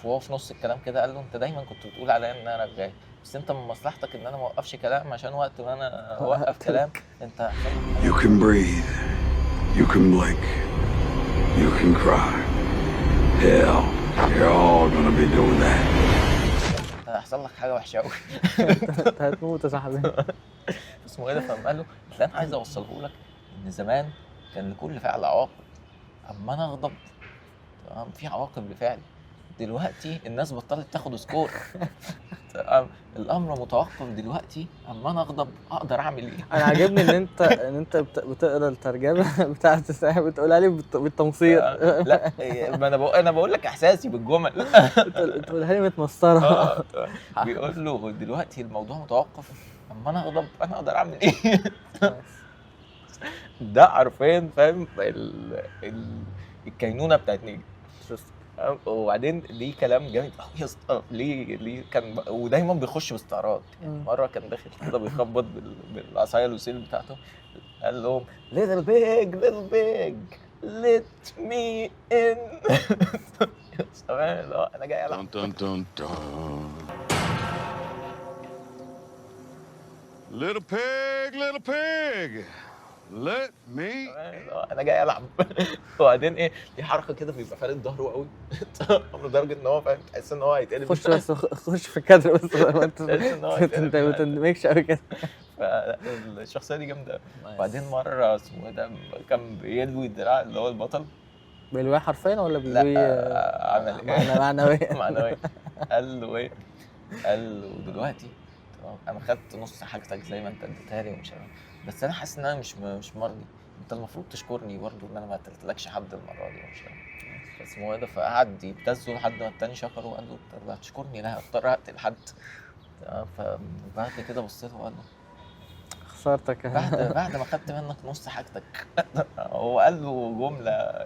وهو في نص الكلام كده قال له انت دايما كنت بتقول عليا ان انا رغاي، بس انت من مصلحتك ان انا ما اوقفش كلام، عشان وقت ما انا اوقف كلام انت You can breathe, you can blink, you can cry. Hell, you're all gonna be doing that. انت هيحصل لك حاجة وحشة قوي. انت هتموت يا صاحبي. اسمه ايه ده، فقام قال له اللي انا عايز اوصله لك ان زمان كان لكل فعل عواقب، اما انا اغضب، تمام، في عواقب لفعلي. دلوقتي الناس بطلت تاخد score، تمام، الامر متوقف دلوقتي، اما انا اغضب اقدر اعمل ايه. انا عاجبني ان انت بتقرا الترجمة بتاعت الساعة بتقولها لي بالتمصير. لا ما انا بقول لك احساسي بالجمل. بتقولها لي متمصره. بيقول له دلوقتي الموضوع متوقف، اما انا اغضب انا اقدر اعمل ايه. ده حرفيا فاهم الكينونه بتاعت نيجن. وبعدين ليه كلام جامد قوي يا اسطى، ليه كان ودايما بيخش باستعراض يعني. مرة كان داخل كده بيخبط بالعصايه الوسيل بتاعته، قال لهم little pig little pig let me in. انا جاي العب. Little pig, little pig, let me. انا جاي العب. وبعدين ايه دي حركة كده بيبقى فارد ظهره قوي لدرجة ان هو فاهم تحس ان هو هيتقلب. خش بس، خش في الكادر بس، انت ما تندمجش قوي كده. فالشخصيه دي جامدة. وبعدين مرة اسمه ده كان بيلوي الدراع اللي هو البطل، بيلوي حرفيا ولا بيلوي عمل ايه؟ معنويا معنويا. قال له ايه؟ قال له دلوقتي انا خدت نص حاجتك زي ما انت اديتها لي ومش عارف، بس انا حاسس ان انا مش مرضي، انت المفروض تشكرني برضه ان انا ما قتلتلكش حد المرة دي ومش عارف. بس هو ده، فقعد يبتزه لحد ما التاني شكره وقال له انت هتشكرني؟ لا هضطر اقتل حد. فبعد كده بصيت وقال له خسارتك بعد ما خدت منك نص حاجتك. هو قال له جملة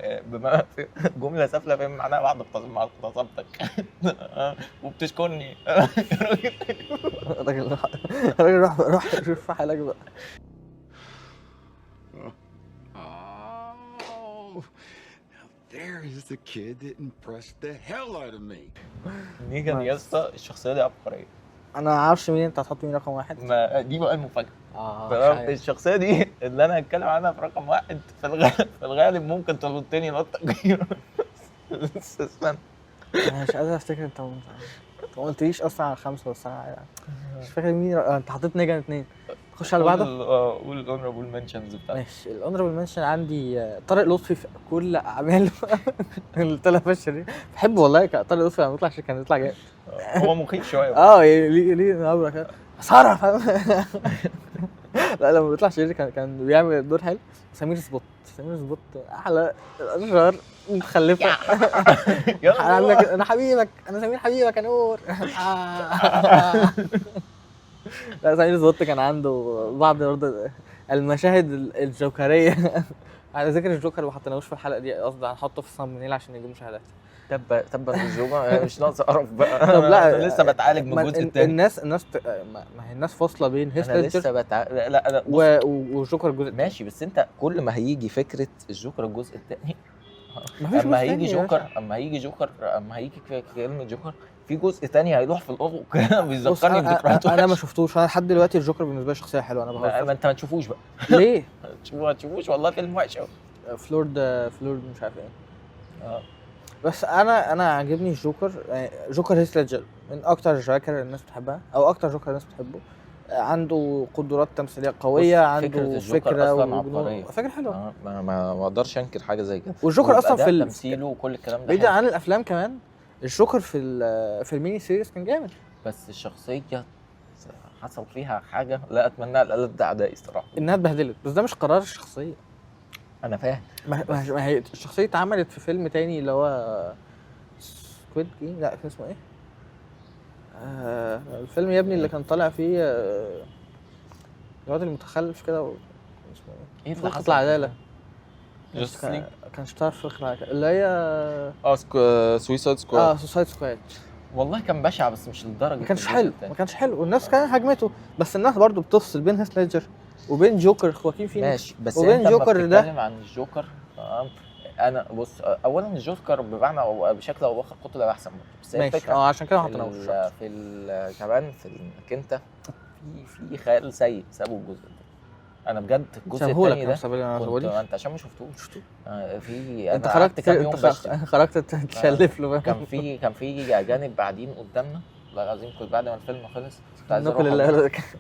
جملة سافله فاهم معناها بعد ما اغتصبتك وبتشكرني. الراجل روح شوف حالك بقى. There is the kid that impressed the hell out of me. نيجان يا اسطى الشخصية دي عبقرية. انا ما اعرفش مين انت هتحط مين رقم واحد. ما دي بقى المفاجاة. تمام، الشخصية دي اللي انا هتكلم عنها في رقم واحد في الغالب ممكن تلطني لطه كبيرة. بس استنى، انا مش قادر افتكر. انت ما قلتليش اصلا على خمسة، بس انا مش فاكر مين. انت حطيت نيجان 2. خش على بعده. قول ال honorable mentions بتاعتك. ماشي، ال honorable mention عندي طارق لطفي في كل اعماله. اللي طلع فشل بحبه والله. طارق لطفي لما بيطلع كان بيطلع جامد. هو مخيف شوية. ليه نبره كده ساره فاهم. لا لما بيطلع شرير كان بيعمل الدور حلو. سمير سبوت، سمير سبوت احلى الاشهر متخلفة. انا حبيبك، انا سمير حبيبك يا نور. لا سمير سبوت كان عنده بعض برضه المشاهد الجوكريه. على ذكر الجوكر ما حطيناهوش في الحلقة دي، قصدي هنحطه في ال thumbnail عشان يجيب مشاهدات. تبا الجوكر مش ناقص قرف بقى. طب لا انا لسه بتعالج من الجزء الثاني. الناس ما هي الناس فاصلة بين هيث ليدجر لسه لا وجوكر الجزء ماشي، بس انت كل ما هيجي فكرة الجوكر الجزء الثاني، اما هيجي جوكر، اما هيجي جوكر، اما هيجي كلمة جوكر في جزء ثاني هيروح في الافق كده بيذكرني بذكريات. انا ما شفتوش. انا لحد دلوقتي الجوكر بالنسبة لي شخصية حلوة. انا بهزر. ما انت ما تشوفوش بقى. ليه؟ ما تشوفوش والله فيلم وحش قوي. فلورد مش عارف ايه. بس انا عاجبني الجوكر. جوكر هيث ليدجر من اكتر الجواكر الناس بتحبها، او اكتر جوكر الناس بتحبه. عنده قدرات تمثيلية قوية، عنده فكرة وجنون، فكرة حلوة. ما اقدرش انكر حاجة زي كده. والجوكر اصلا في تمثيله وكل الكلام ده بعيد عن الافلام كمان، الجوكر في ال mini series كان جامد. بس الشخصية حصل فيها حاجة لا اتمناها لألد اعدائي الصراحة، انها اتبهدلت. بس ده مش قرار الشخصية. انا فاهم. ما هي الشخصية اتعملت في فيلم تاني اللي هو Squid Game، لا كان اسمه ايه؟ الفيلم يا ابني اللي كان طالع فيه الواد المتخلف كده اسمه ايه؟ فرقة العدالة. كان شطار في فرقة العدالة اللي هي Suicide Squad. Suicide Squad. والله كان بشع بس مش للدرجة. ما كانش حلو، ما كانش حلو، والناس كان هجمته. بس الناس برضو بتفصل بين هيث ليدجر وبين جوكر خواكين فينيكس. ماشي، بس وبين انت جوكر ده بتتكلم عن الجوكر. انا بص، اولا الجوكر بمعنى او بشكل او باخر قتل احسن، بس هي الفكرة عشان كده ما حطيناهوش في كمان في انك انت في خيال سيء سابوا الجزء ده. انا بجد الجزء الثاني ده انت عشان ما شفتوش. في انت خرجت كام يوم، خرجت تشلف له. كان في اجانب قاعدين قدامنا والله العظيم، كنت بعد ما الفيلم خلص كنت عايز اروح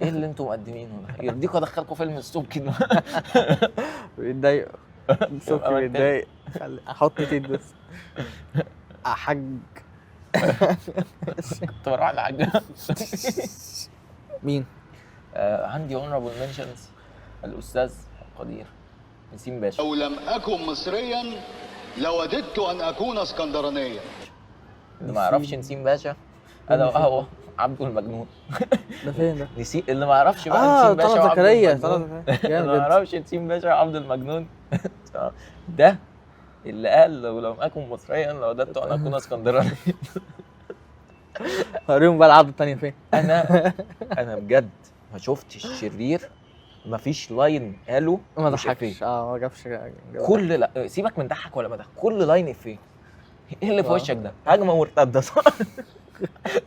ايه اللي انتم مقدمينه ده؟ يرضيكوا ادخلكم فيلم السبكي ده؟ بيتضايق السبكي، بيتضايق. احط تيت بس احج. كنت بروح لحاج. مين؟ عندي honorable mentions الاستاذ القدير نسيم باشا. لو لم اكن مصريا لوددت ان اكون اسكندرانيا. اللي ما يعرفش نسيم باشا، انا وهو عبده المجنون. ده فين ده؟ نسيم اللي ما يعرفش بقى نسيم باشا طلعت زكريا. طلعت زكريا اللي ما يعرفش نسيم باشا وعبده المجنون ده اللي قال لو لم اكن مصريا لوددت ان اكون اسكندراني. هوريهم بقى العبد الثانية فين. انا بجد ما شفتش شرير ما فيش line قاله ما ضحكش. ما جابش كل لا سيبك من ضحك ولا ما ضحك، كل line افيه. ايه اللي في وشك ده؟ هجمة مرتدة صح؟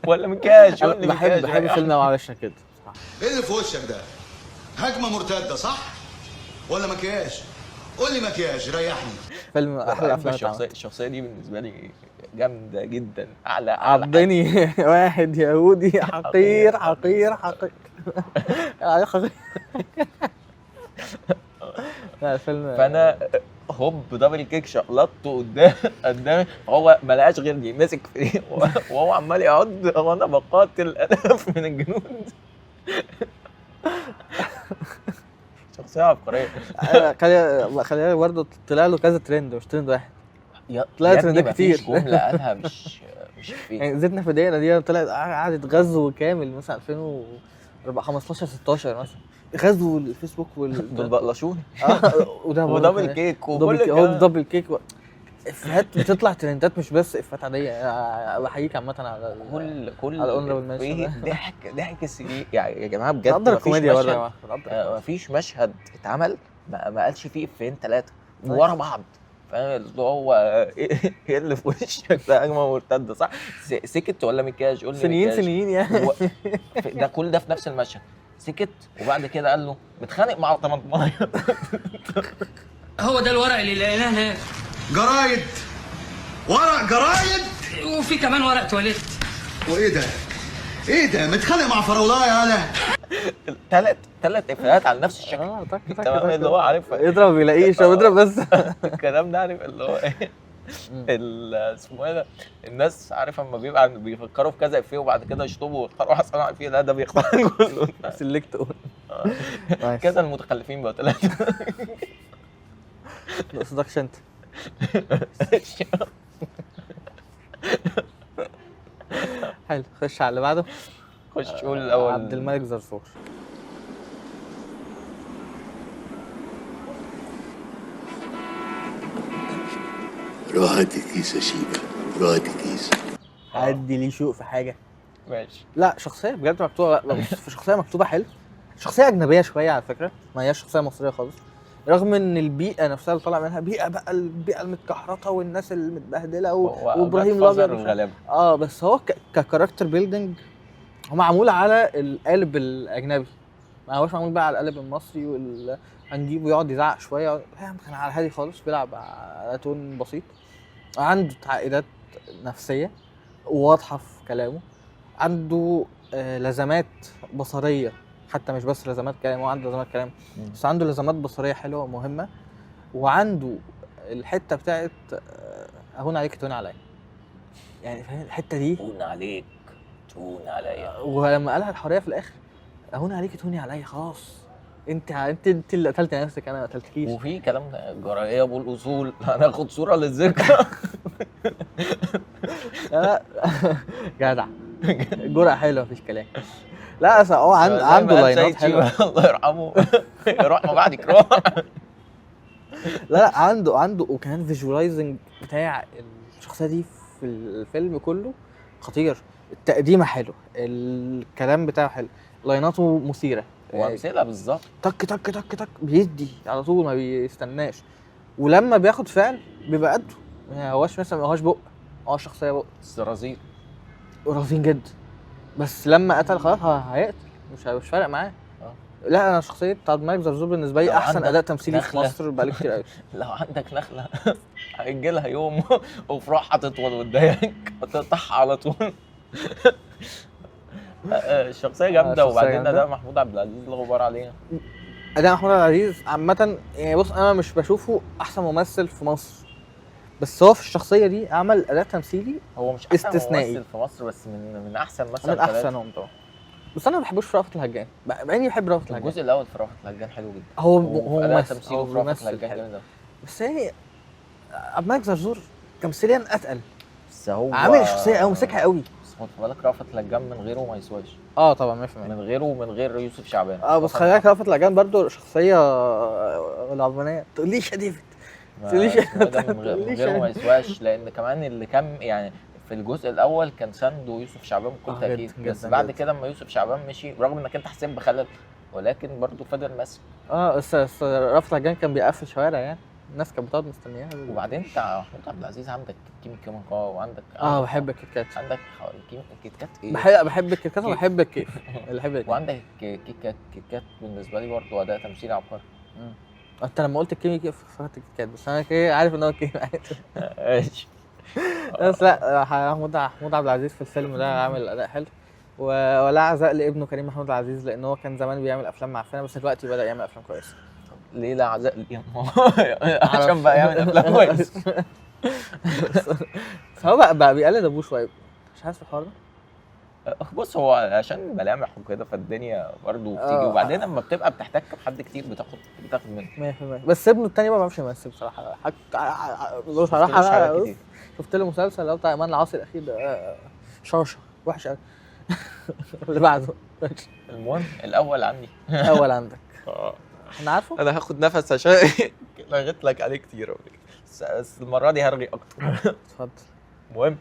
ولا مكياج؟ بحب فيلم معلش كده. ايه اللي في وشك ده؟ هجمة مرتدة صح؟ ولا مكياج؟ قول لي مكياج ريحني. فيلم احلى افلام. الشخصية دي بالنسبة لي جامدة جدا. اعلى عضني واحد يهودي حقير حقير حقير حقير. لا الفيلم. فانا هوب double kick شقلطته قدامي، هو ما لقاش غير دي، مسك في وهو عمال يعض وانا بقاتل الاف من الجنود. شخصية عبقرية. خلينا برضه طلع له كذا ترند، مش ترند واحد، طلع ترندات كتير. جملة قالها مش فيه يعني زدنا في دقيقة دي طلعت قعدت غزو كامل مثلا 2015 16 مثلا، غزو الفيسبوك دول بقلشوني وده و double kick وكل هو double kick افيهات بتطلع ترندات مش بس افيهات عادية. بحييك عامة على كل على honorable mention. ضحك السنين يعني يا جماعة بجد. مقدر الكوميديا برضه يا جماعة، مفيش مشهد اتعمل ما قالش فيه افيهين ثلاثة ورا بعض، فاهم اللي هو ايه اللي في وشك ده؟ هجمة مرتدة صح؟ سكت ولا مكياج؟ قول لي سنين سنين يعني ده كل ده في نفس المشهد. سكت وبعد كده قال له متخانق مع طماطمايه. هو ده الورق اللي لقيناه هناك، جرايد، ورق جرايد، وفي كمان ورق تواليت. وايه ده؟ ايه ده؟ متخانق مع فراولايه يالا. ثلاث افيهات على نفس الشكل. تك تك تمام اللي هو عارف يضرب يلاقيه يضرب بس الكلام ده، عارف اللي هو ايه اسمه ايه ده؟ الناس عارفه اما بيبقى بيفكروا في كذا افيه وبعد كده يشطبوا ويختاروا احسن واحد فيه، لا ده بيختار كله select all كذا. المتخلفين بقى ثلاثة. ما قصدكش انت. حلو، خش على اللي بعده. خش قول الاول. عبد الملك زرزور. روح هات الكيس يا شيبة، روح هات الكيس. عدي ليه شوق في حاجة. ماشي. لا شخصية بجد مكتوبة، شخصية مكتوبة حلو، شخصية اجنبية شوية على فكرة، ما هياش شخصية مصرية خالص، رغم ان البيئة نفسها اللي طالع منها بيئة بقى، البيئة المتكحرطه والناس المتبهدله وابراهيم الابيض. بس هو ك character building هو معمول على القالب الاجنبي، ما هوش معمول بقى على القالب المصري هنجيبه يقعد يزعق شوية، كان على هادي خالص، بيلعب على tone بسيط، عنده تعقيدات نفسية واضحة في كلامه، عنده لزمات بصريه، حتى مش بس لزمات كلام، هو عنده لزمات كلام بس عنده لزمات بصريه حلوة ومهمة، وعنده الحتة بتاعت اهون عليك تهون عليا، يعني فاهم الحتة دي، هون عليك تهون عليا. ولما قالها الحرية في الاخر اهون عليك تهوني عليا، خلاص انت اللي قتلت نفسك، انا ما قتلتكيش. وفي كلام جرائيه ابو الاصول، هناخد صوره للذكرى. لا جدع، جرأة حلوة مفيش كلام. لا هو عنده لاينات حلوة، الله يرحمه، روح ما بعدك روح. لا عنده وكمان visualizing بتاع الشخصية دي في الفيلم كله خطير، التقديمه حلو، الكلام بتاعه حلو، لايناته مثيرة وامثلة بالظبط، تك تك تك تك بيدي على طول، ما بيستناش، ولما بياخد فعل بيبقى قده، ما هواش مثلا، ما هواش بق، هو شخصية بق رزين رزين جدا، بس لما قتل خلاص هيقتل، مش فارق معاه. لا انا شخصية عبد الملك زرزور بالنسبة لي احسن اداء تمثيلي في مصر بقاله كتير قوي. لو عندك نخله هيجي لها يوم وفرحها تطول وتضايقك هتقطعها على طول. الشخصية جامدة. وبعدين اداء محمود عبد العزيز لا غبار عليه. اداء محمود عبد العزيز عامة يعني، بص انا مش بشوفه احسن ممثل في مصر، بس هو في الشخصية دي عمل اداء تمثيلي هو مش احسن استثنائي ممثل في مصر، بس من احسن مثلا، من احسنهم طبعا. بس انا ما بحبوش في رأفت الهجان، مع اني بحب رأفت الهجان. الجزء الاول في رأفت الهجان حلو جدا، هو ممثل، تمثيله في رأفت الهجان جامد، بس يعني عبد الملك زرزور تمثيليا اتقل، بس هو عامل الشخصية قوي، مسكها قوي. بس خد في بالك رأفت الهجان من غيره ما يسواش. اه طبعا 100%، من غيره ومن غير يوسف شعبان. بس خلي بالك رأفت الهجان برضه شخصية العثمانية. ما تقوليش يا ديفيد، ما تقوليش من غيره ما يسواش، لان كمان اللي كان يعني في الجزء الاول كان ساندو يوسف شعبان بكل تاكيد، بس بعد كده لما يوسف شعبان مشي، رغم انك انت حسيت بخلل، ولكن برضه فضل ماسك. بس رأفت الهجان كان بيقفل شوارع يعني، الناس كانت بتقعد مستنياها. وبعدين انت محمود عبد العزيز عندك كيمي كيميكا، وعندك بحب الكيت كات. عندك كيت كات ايه؟ بحب الكيت كات وبحب الكيف اللي بحب الكيف. وعندك كيت كات، كيت كات بالنسبة لي برضه اداء تمثيلي عبقري. انت لما قلت الكيمي كيف افتكرت الكيت كات، بس انا كده عارف ان هو كيف. ماشي. بس لا، محمود عبد العزيز في الفيلم ده عامل اداء حلو، ولا عزاء لابنه كريم محمود عبد العزيز، لان هو كان زمان بيعمل افلام معفنه، بس دلوقتي بدا يعمل افلام كويسة. ليه لا عزاء ليه؟ عشان بقى يعمل افلام كويس. بس هو بقى بيقلد ابوه شوية، مش حاسس بالحوار ده؟ بص هو عشان ملامح وكده، فالدنيا برضه بتيجي. وبعدين لما بتبقى بتحتك بحد كتير بتاخد منه 100%. بس ابنه التاني بقى ما بيعرفش يمثل بصراحة. بصراحة شفت له مسلسل اللي هو بتاع ايمان العاصي الاخير ده، شرشه وحش قوي. اللي بعده. المهم الاول عندي. الاول عندك. انا عارفه. انا هاخد نفس عشان لغيت لك عليه كتير، بس المرة دي هرغي اكتر. اتفضل. المهم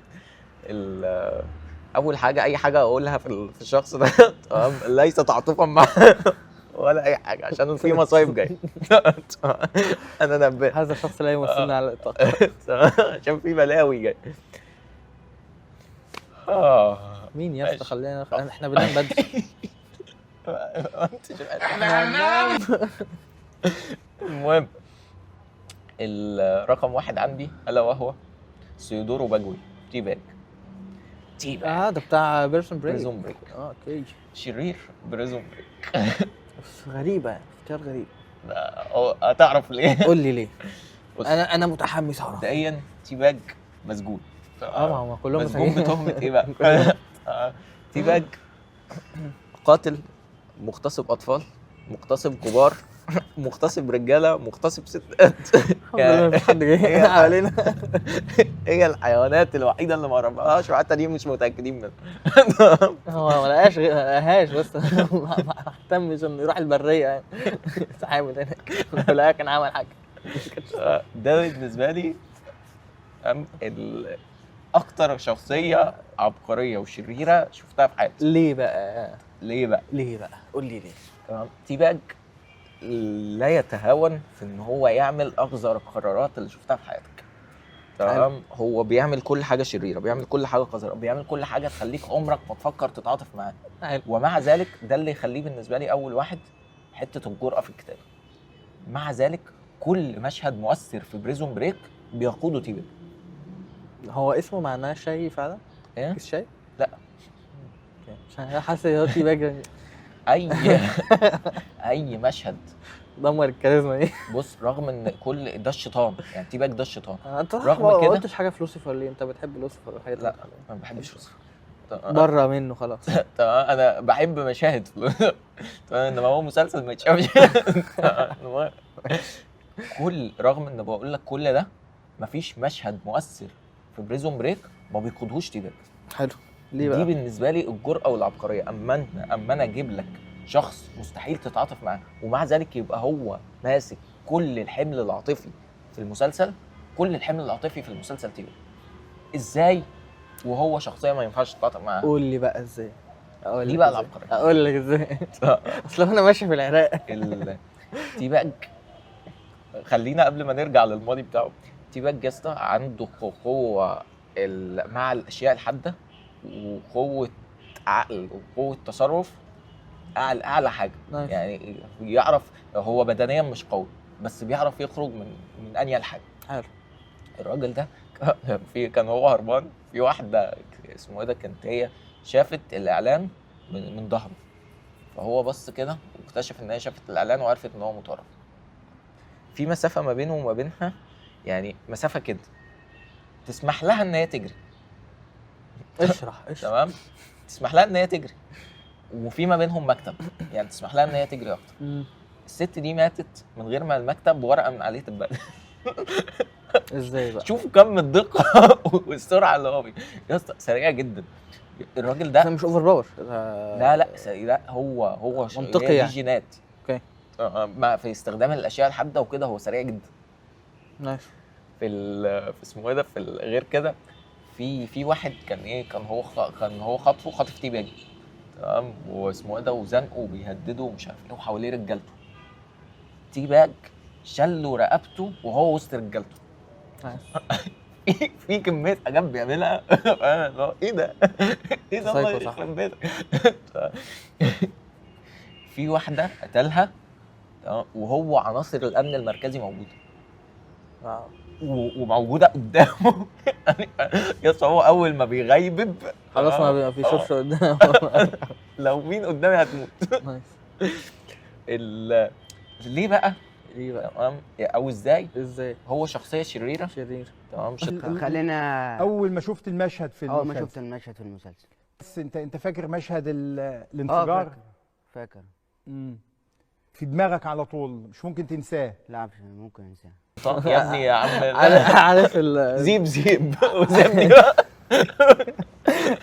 اول حاجة، اي حاجة اقولها في الشخص ده تمام ليس تعاطفا مع ولا اي حاجة، عشان في مصايب جاية. انا نبه هذا الشخص لا يمثلنا على الاطلاق، عشان في بلاوي جاية. مين يا اسطى؟ خلينا احنا بننام بدري. المهم الرقم 1 عندي الا وهو سيودورو باجوي، تي باج. ده بتاع Prison Break. Prison Break. okay. شرير Prison Break. بس غريبة، اختيار غريب. هتعرف ليه. قول لي ليه. انا متحمس اعرف. مبدئيا تي باج مسجون. ما هم كلهم مسجون بتهمه ايه بقى؟ تي باج قاتل، مغتصب اطفال، مغتصب كبار، مغتصب رجاله، مغتصب ستات. الحمد لله مفيش حد جاي علينا. هي الحيوانات الوحيدة اللي ما ربهاش، وحتى دي مش متاكدين منها. هو ما لقاهاش، بس ما اهتمش انه يروح البرية يعني يتعامل هناك، لو لقاها كان عمل حاجة. ده بالنسبة لي اكتر شخصية عبقرية وشريره شفتها في حياتي. ليه بقى؟ ليه بقى؟ ليه بقى؟ قول لي ليه. تمام. تي باج لا يتهاون في ان هو يعمل اقذر القرارات اللي شفتها في حياتك. تمام. هو بيعمل كل حاجة شريرة، بيعمل كل حاجة قذرة، بيعمل كل حاجة تخليك عمرك ما تفكر تتعاطف معاه. ومع ذلك ده اللي يخليه بالنسبة لي اول واحد حتة الجرأة في الكتابة. مع ذلك كل مشهد مؤثر في Prison Break بيقوده تي باج. هو اسمه معناه شاي فعلا؟ ايه؟ كيس شاي؟ لا. مش حاسس ان هو تي باج. اي مشهد دمر الكاريزما دي. بص، رغم ان كل ده الشيطان يعني، تي باج ده الشيطان. انت رغم ما كده قلتش حاجة في لوسيفر ليه؟ انت بتحب لوسيفر والحاجات دي؟ لا ما بحبش لوسيفر بره منه خلاص. تمام، انا بحب مشاهد، تمام، انما هو مسلسل ما يتشافش. كل رغم ان بقول لك كل ده مفيش مشهد مؤثر في Prison Break ما بيقودهوش تي باج. حلو. ليه بقى؟ دي بالنسبة لي الجرأة والعبقريه. اما انا اجيب لك شخص مستحيل تتعاطف معاه، ومع ذلك يبقى هو ماسك كل الحمل العاطفي في المسلسل، كل الحمل العاطفي في المسلسل تي باج. ازاي وهو شخصية ما ينفعش تتعاطف معاها؟ قول لي بقى ازاي. دي بقى العبقرية. اقول لك ازاي. اصل انا ماشي في العراق. تي باج، خلينا قبل ما نرجع للماضي بتاعه، تي باج جاستا عنده قوة مع الاشياء الحادة، وقوه عقل، وقوه تصرف اعلى حاجة. يعني بيعرف، هو بدنيا مش قوي بس بيعرف يخرج من انيل حاجة. حلو. الراجل ده في كان هو هربان في واحدة اسمه ايه ده، كانت هي شافت الاعلان من ظهره، فهو بص كده واكتشف ان هي شافت الاعلان وعرفت ان هو مطارد. في مسافة ما بينه وما بينها، يعني مسافة كده تسمح لها ان هي تجري. اشرح. تمام، تسمح لها ان هي تجري، وفي ما بينهم مكتب، يعني تسمح لها ان هي تجري اكتر. الست دي ماتت من غير ما المكتب ورقة من عليه تتبدل. ازاي بقى؟ شوف كم الدقة والسرعة اللي هو بيه يا اسطى، سريعة جدا. الراجل ده ده مش over power. لا لا لا، هو منطقي يعني. دي جينات. okay. ما في استخدام الاشياء الحادة وكده هو سريع جدا. ماشي. في اسمه ايه ده، في غير كده في واحد كان ايه، كان هو خاطفه، خاطف تي باج، تمام، واسمه ايه ده، وزنقه وبيهدده ومش عارف ايه، وحواليه رجالته. تي باج شلوا رقبته وهو وسط رجالته. في كمية حاجات بيعملها ايه ده؟ ايه ده الله يخرب بيتك. في واحدة قتلها وهو عناصر الامن المركزي موجودة وموجودة قدامه. يا اسطى هو اول ما بيغيبب خلاص ما بيشوفش قدامه. لو مين قدامي هتموت. nice. ليه بقى؟ ليه بقى؟ تمام، او ازاي؟ ازاي؟ هو شخصية شريرة. تمام. خلينا اول ما شفت المشهد في المسلسل. اول ما شفت المشهد في المسلسل. بس انت فاكر مشهد الانفجار؟ فاكر. في دماغك على طول، مش ممكن تنساه. لا مش ممكن انساه. طب يا ابني يا عم عارف زيب وزبني بقى.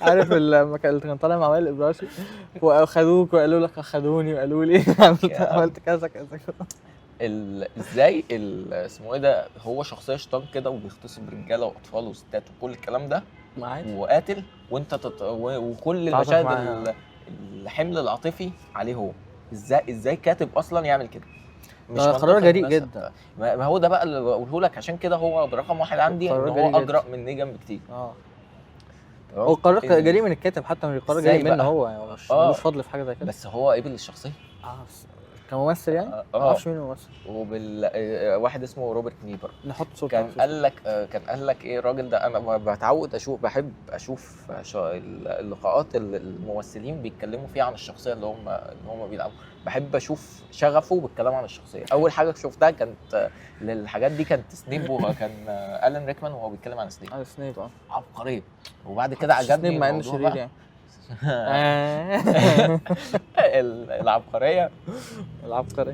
عارف لما كان طالع مع وائل الابراشي وخدوك وقالوا لك خدوني وقالوا لي عملت كذا كذا كذا. ازاي اسمه ايه ده، هو شخصية شيطان كده وبيغتصب رجاله واطفال وستات وكل الكلام ده وقاتل، وانت وكل المشاهد الحمل العاطفي عليه هو. ازاي كاتب اصلا يعمل كده؟ مش قرار جريء جدا. ما هو ده بقى اللي بقوله لك، عشان كده هو برقم واحد عندي ان هو اجرأ من نيجان بكتير. هو قرار جريء من الكاتب، حتى مش قرار جريء منه هو، يعني مش ملوش فضل في حاجة زي كده. بس هو قبل الشخصية كممثل يعني؟ ما اعرفش مين الممثل. واحد اسمه روبرت نيبر. نحط صورته. كان قال لك ايه الراجل ده، انا بتعود اشوف، بحب اشوف اللقاءات اللي الممثلين بيتكلموا فيها عن الشخصية اللي هم بيلعبوا، بحب اشوف شغفه بالكلام عن الشخصية. اول حاجة شفتها كانت للحاجات دي كانت سنيب، وكان الان ريكمان وهو بيتكلم عن سنيب. سنيب عبقرية. وبعد كده عجبني سنيب مع انه شرير يعني. العبقرية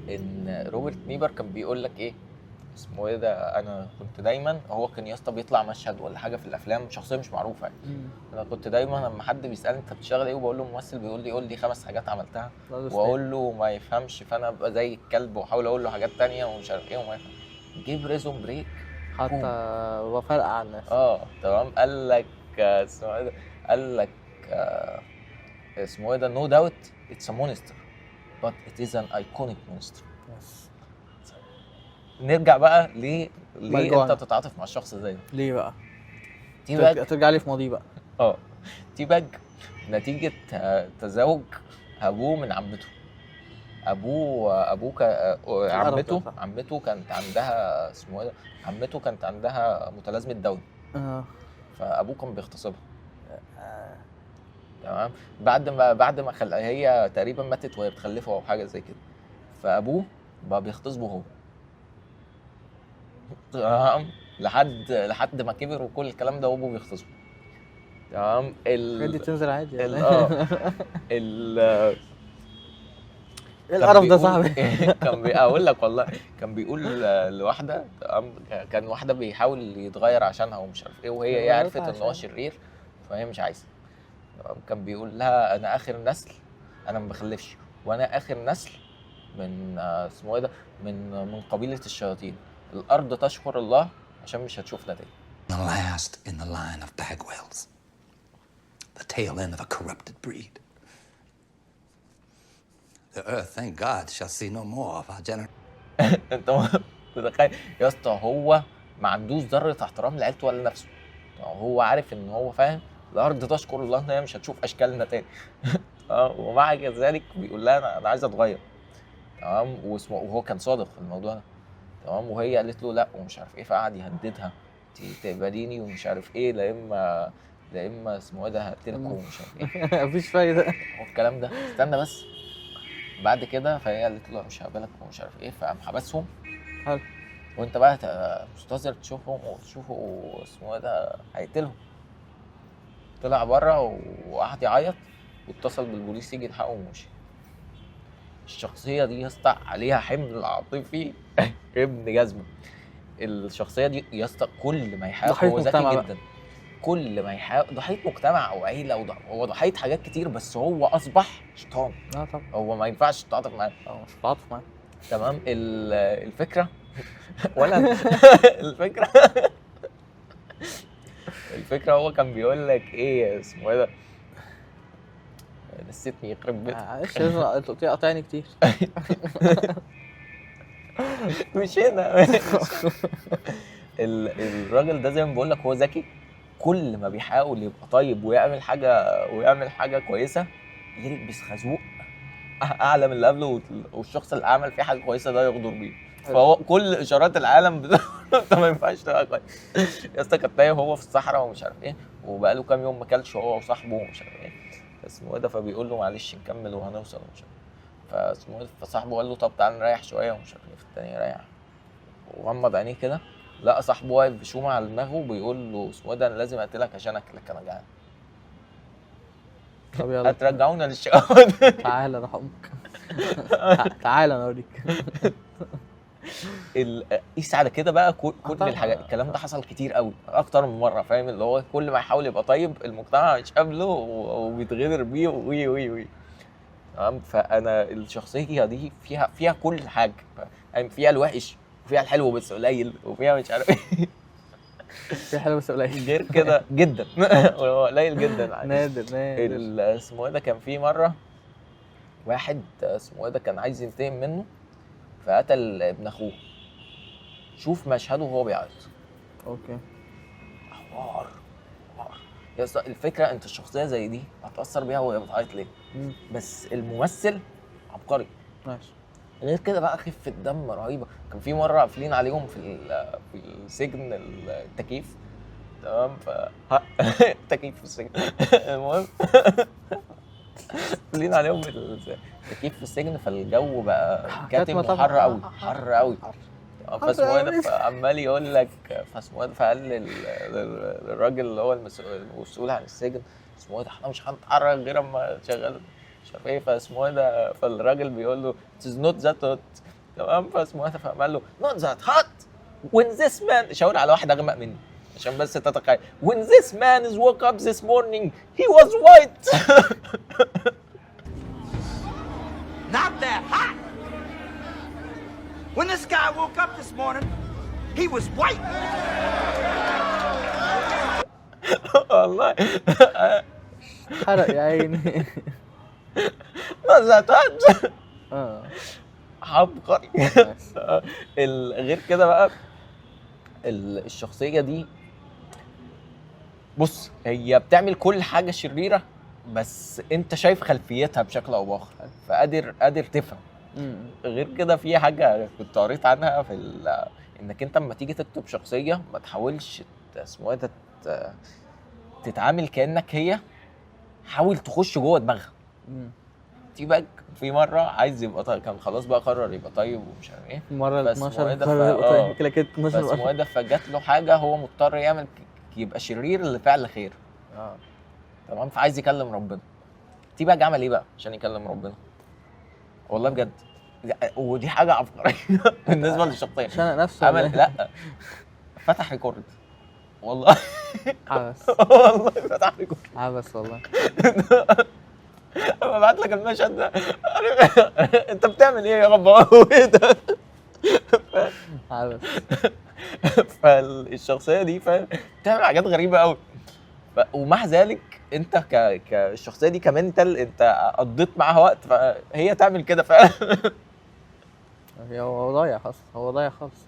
ان روبرت نيبر كان بيقول لك ايه اسمه ايه ده، انا كنت دايما، هو كان يا اسطى بيطلع مشهد ولا حاجة في الافلام شخصية مش معروفة يعني. انا كنت دايما لما حد بيسالني انت بتشتغل ايه وبقول له ممثل، بيقول لي قول لي 5 حاجات عملتها، واقول له ما يفهمش، فانا ابقى زي الكلب واحاول اقول له حاجات تانية ومش عارف ايه وما يفهم. جه Prison Break حتى وفرقع على الناس. تمام. قال لك اسمه ايه ده، قال لك اسمه ايه ده، no doubt it's a monster but it is an iconic monster. نرجع بقى ليه انت تتعاطف مع الشخص زي ده؟ ليه بقى؟ ترجع لي في ماضيه بقى. تي باج نتيجة تزوج ابوه من عمته. ابوه عمته كانت عندها اسمه ايه ده، عمته كانت عندها متلازمة داون. فابوه كان بيغتصبها. تمام. بعد ما هي تقريبا ماتت وهي بتخلفه او حاجة زي كده، فابوه بقى بيغتصبه هو. تمام. لحد ما كبر وكل الكلام ده وابوه بيغتصبه. تمام. الحاجات دي بتنزل عادي يعني. ايه القرف ده صاحبي؟ كان اقول لك والله، كان بيقول لواحدة، كان واحدة بيحاول يتغير عشانها ومش عارف ايه، وهي عرفت ان هو شرير فهي مش عايزه. كان بيقول لها انا اخر نسل، انا ما بخلفش، وانا اخر نسل من اسمه ايه ده، من قبيلة الشياطين، الارض تشكر الله عشان مش هتشوفنا تاني. The last in the line of Bagwells. The tail end of a corrupted breed. The earth, thank God, shall see no more of our generation. انت متخيل يا اسطى، هو ما عندوش ذره احترام لعيلته ولا لنفسه. هو عارف ان هو فاهم الارض تشكر الله ان هي مش هتشوف اشكالنا تاني. ومع ذلك بيقول لها انا عايز اتغير. تمام. وهو كان صادق في الموضوع ده. تمام. وهي قالت له لا ومش عارف ايه، فقعد يهددها تقبليني ومش عارف ايه، لا اما اسمه ايه ده هقتلكم ومش عارف ايه. مفيش فايده هو الكلام ده. استنى بس. بعد كده فهي قالت له مش هقبلك ومش عارف ايه، فقام حبسهم. حلو. وانت بقى مستظهر تشوفهم وتشوفوا اسمه ايه ده هيقتلهم. طلع بره وقعد يعيط واتصل بالبوليس يجي يلحقه ومشي. الشخصية دي يا اسطى عليها حمل عاطفي ابن جزمه. الشخصية دي يا اسطى كل ما يحاول، هو ذكي جدا، كل ما يحاول ضحية مجتمع او عيله، هو ضحية حاجات كتير، بس هو اصبح شيطان. طبعا هو ما ينفعش تتعاطف معاه. مش تتعاطف معاه. تمام. الفكرة ولا الفكرة هو كان بيقول لك ايه اسمه ايه ده، نسيتني يخرب بيتك. معلش انت قاطعني كتير. مش هنا. الراجل ده زي ما بقول لك هو ذكي، كل ما بيحاول يبقى طيب ويعمل حاجة كويسة يلبس خازوق اعلى من اللي قبله، والشخص اللي عمل فيه حاجة كويسة ده يغدر بيه. فهو كل اشارات العالم انت ما ينفعش تبقى كويس يا اسطى. كان تايه هو في الصحراء ومش عارف ايه، وبقاله كام يوم ما اكلش هو وصاحبه ومش عارف ايه اسمه ده، فبيقول له معلش نكمل وهنوصل ومش عارف. فاسمه ده، فصاحبه قال له طب تعالى نريح شوية ومش عارف ايه. فالتاني ريح وغمض عينيه كده، لقى صاحبه واقف بشومه على دماغه بيقول له اسمه ده انا لازم اقتلك عشان اكلك، انا جعان. طب يلا هترجعونا للشقاوة. تعالى انا امك، تعالى انا اوريك. قيس على كده بقى كل الحاجات. الكلام ده حصل كتير قوي اكتر من مرة، فاهم؟ اللي هو كل ما يحاول يبقى طيب المجتمع مش قابله وبيتغدر بيه وي وي وي. تمام. فانا الشخصية دي فيها كل حاجة، يعني فيها الوحش وفيها الحلو بس قليل، وفيها مش عارف ايه، في حلو بس قليل غير كده جدا قليل جدا. نادر نادر. اسمه ده كان في مرة واحد اسمه ده كان عايز ينتقم منه فقتل ابن اخوه. شوف مشهده وهو بيعيط. okay. حوار يا اسطى. الفكرة انت الشخصية زي دي هتاثر بيها وهي بتعيط ليه؟ بس الممثل عبقري. ماشي. غير كده بقى خفه دم رهيبة. كان في مرة قافلين عليهم في السجن التكييف، تمام؟ ف التكييف في السجن. المهم قافلين عليهم التكييف في السجن، فالجو بقى كاتم وحر قوي، حر قوي. فاسمه ده فعمال يقول لك فاسمه ده، فقال للراجل اللي هو المسؤول عن السجن اسمه ده احنا مش هنتحرك غير اما تشغل مش عارف ايه. فاسمه ده، فالراجل بيقول له it is not that hot، تمام؟ فاسمه ده فقال له not that hot when this man، شاور على واحد اغمق مني عشان بس تتخيل، when this man is woke up this morning he was white. Not that hot. When this guy woke up this morning he was white. والله حرق يا عيني. not that hot. عبقري. غير كده بقى الشخصية دي، بص هي بتعمل كل حاجة شريرة، بس انت شايف خلفيتها بشكل او باخر، فقادر قادر تفهم. غير كده في حاجة كنت قريت عنها في انك انت لما تيجي تكتب شخصية ما تحاولش اسمه ده تتعامل كانك هي، حاول تخش جوه دماغها. تيباج في مرة عايز يبقى طيب، كان خلاص بقى قرر يبقى طيب ومش عارف ايه، مرة 12 قرر يبقى طيب كده كده 12 بس اسمه ده، فجات له حاجة هو مضطر يعمل يبقى شرير لفعل خير. تمام. فعايز يكلم ربنا. تيباج عمل ايه بقى عشان يكلم ربنا؟ والله بجد ودي حاجة عبقرية بالنسبة للشخصية. شنق نفسه عمل لا فتح record والله. عبس والله فتح record عبس والله. ببعت لك المشهد ده. انت بتعمل ايه يا رب؟ هو ايه ده؟ عبس. فالشخصيه دي فاهم بتعمل حاجات غريبة قوي، ومع ذلك انت كالشخصيه دي كمنتال انت قضيت معاها وقت، فهي تعمل كده فعلا. هو ضايع خالص، هو ضايع خالص.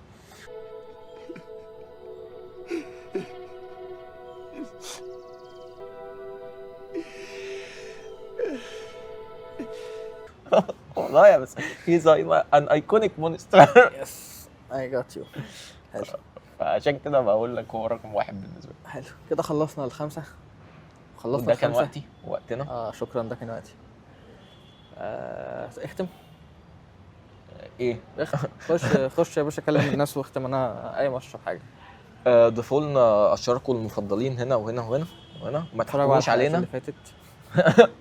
والله بس he's an iconic monster. Yes I got you. حلو. فعشان كده بقول لك هو رقم واحد بالنسبة لي. حلو كده خلصنا الخمسة، خلصنا ده كان وقتي وقتنا. شكرا ده كان وقتي. اختم. ايه اختم. خش يا باشا كلم الناس واختم، انا قايم اشرب حاجة. ضيفوا لنا اشاركوا المفضلين هنا وهنا وهنا وهنا، ما تحكموش علينا اللي فاتت.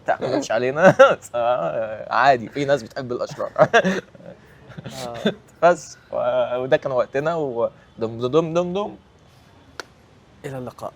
تحكموش علينا عادي، في ناس بتحب الاشرار. بس وده كان وقتنا، ودم دم دم دم. الى اللقاء.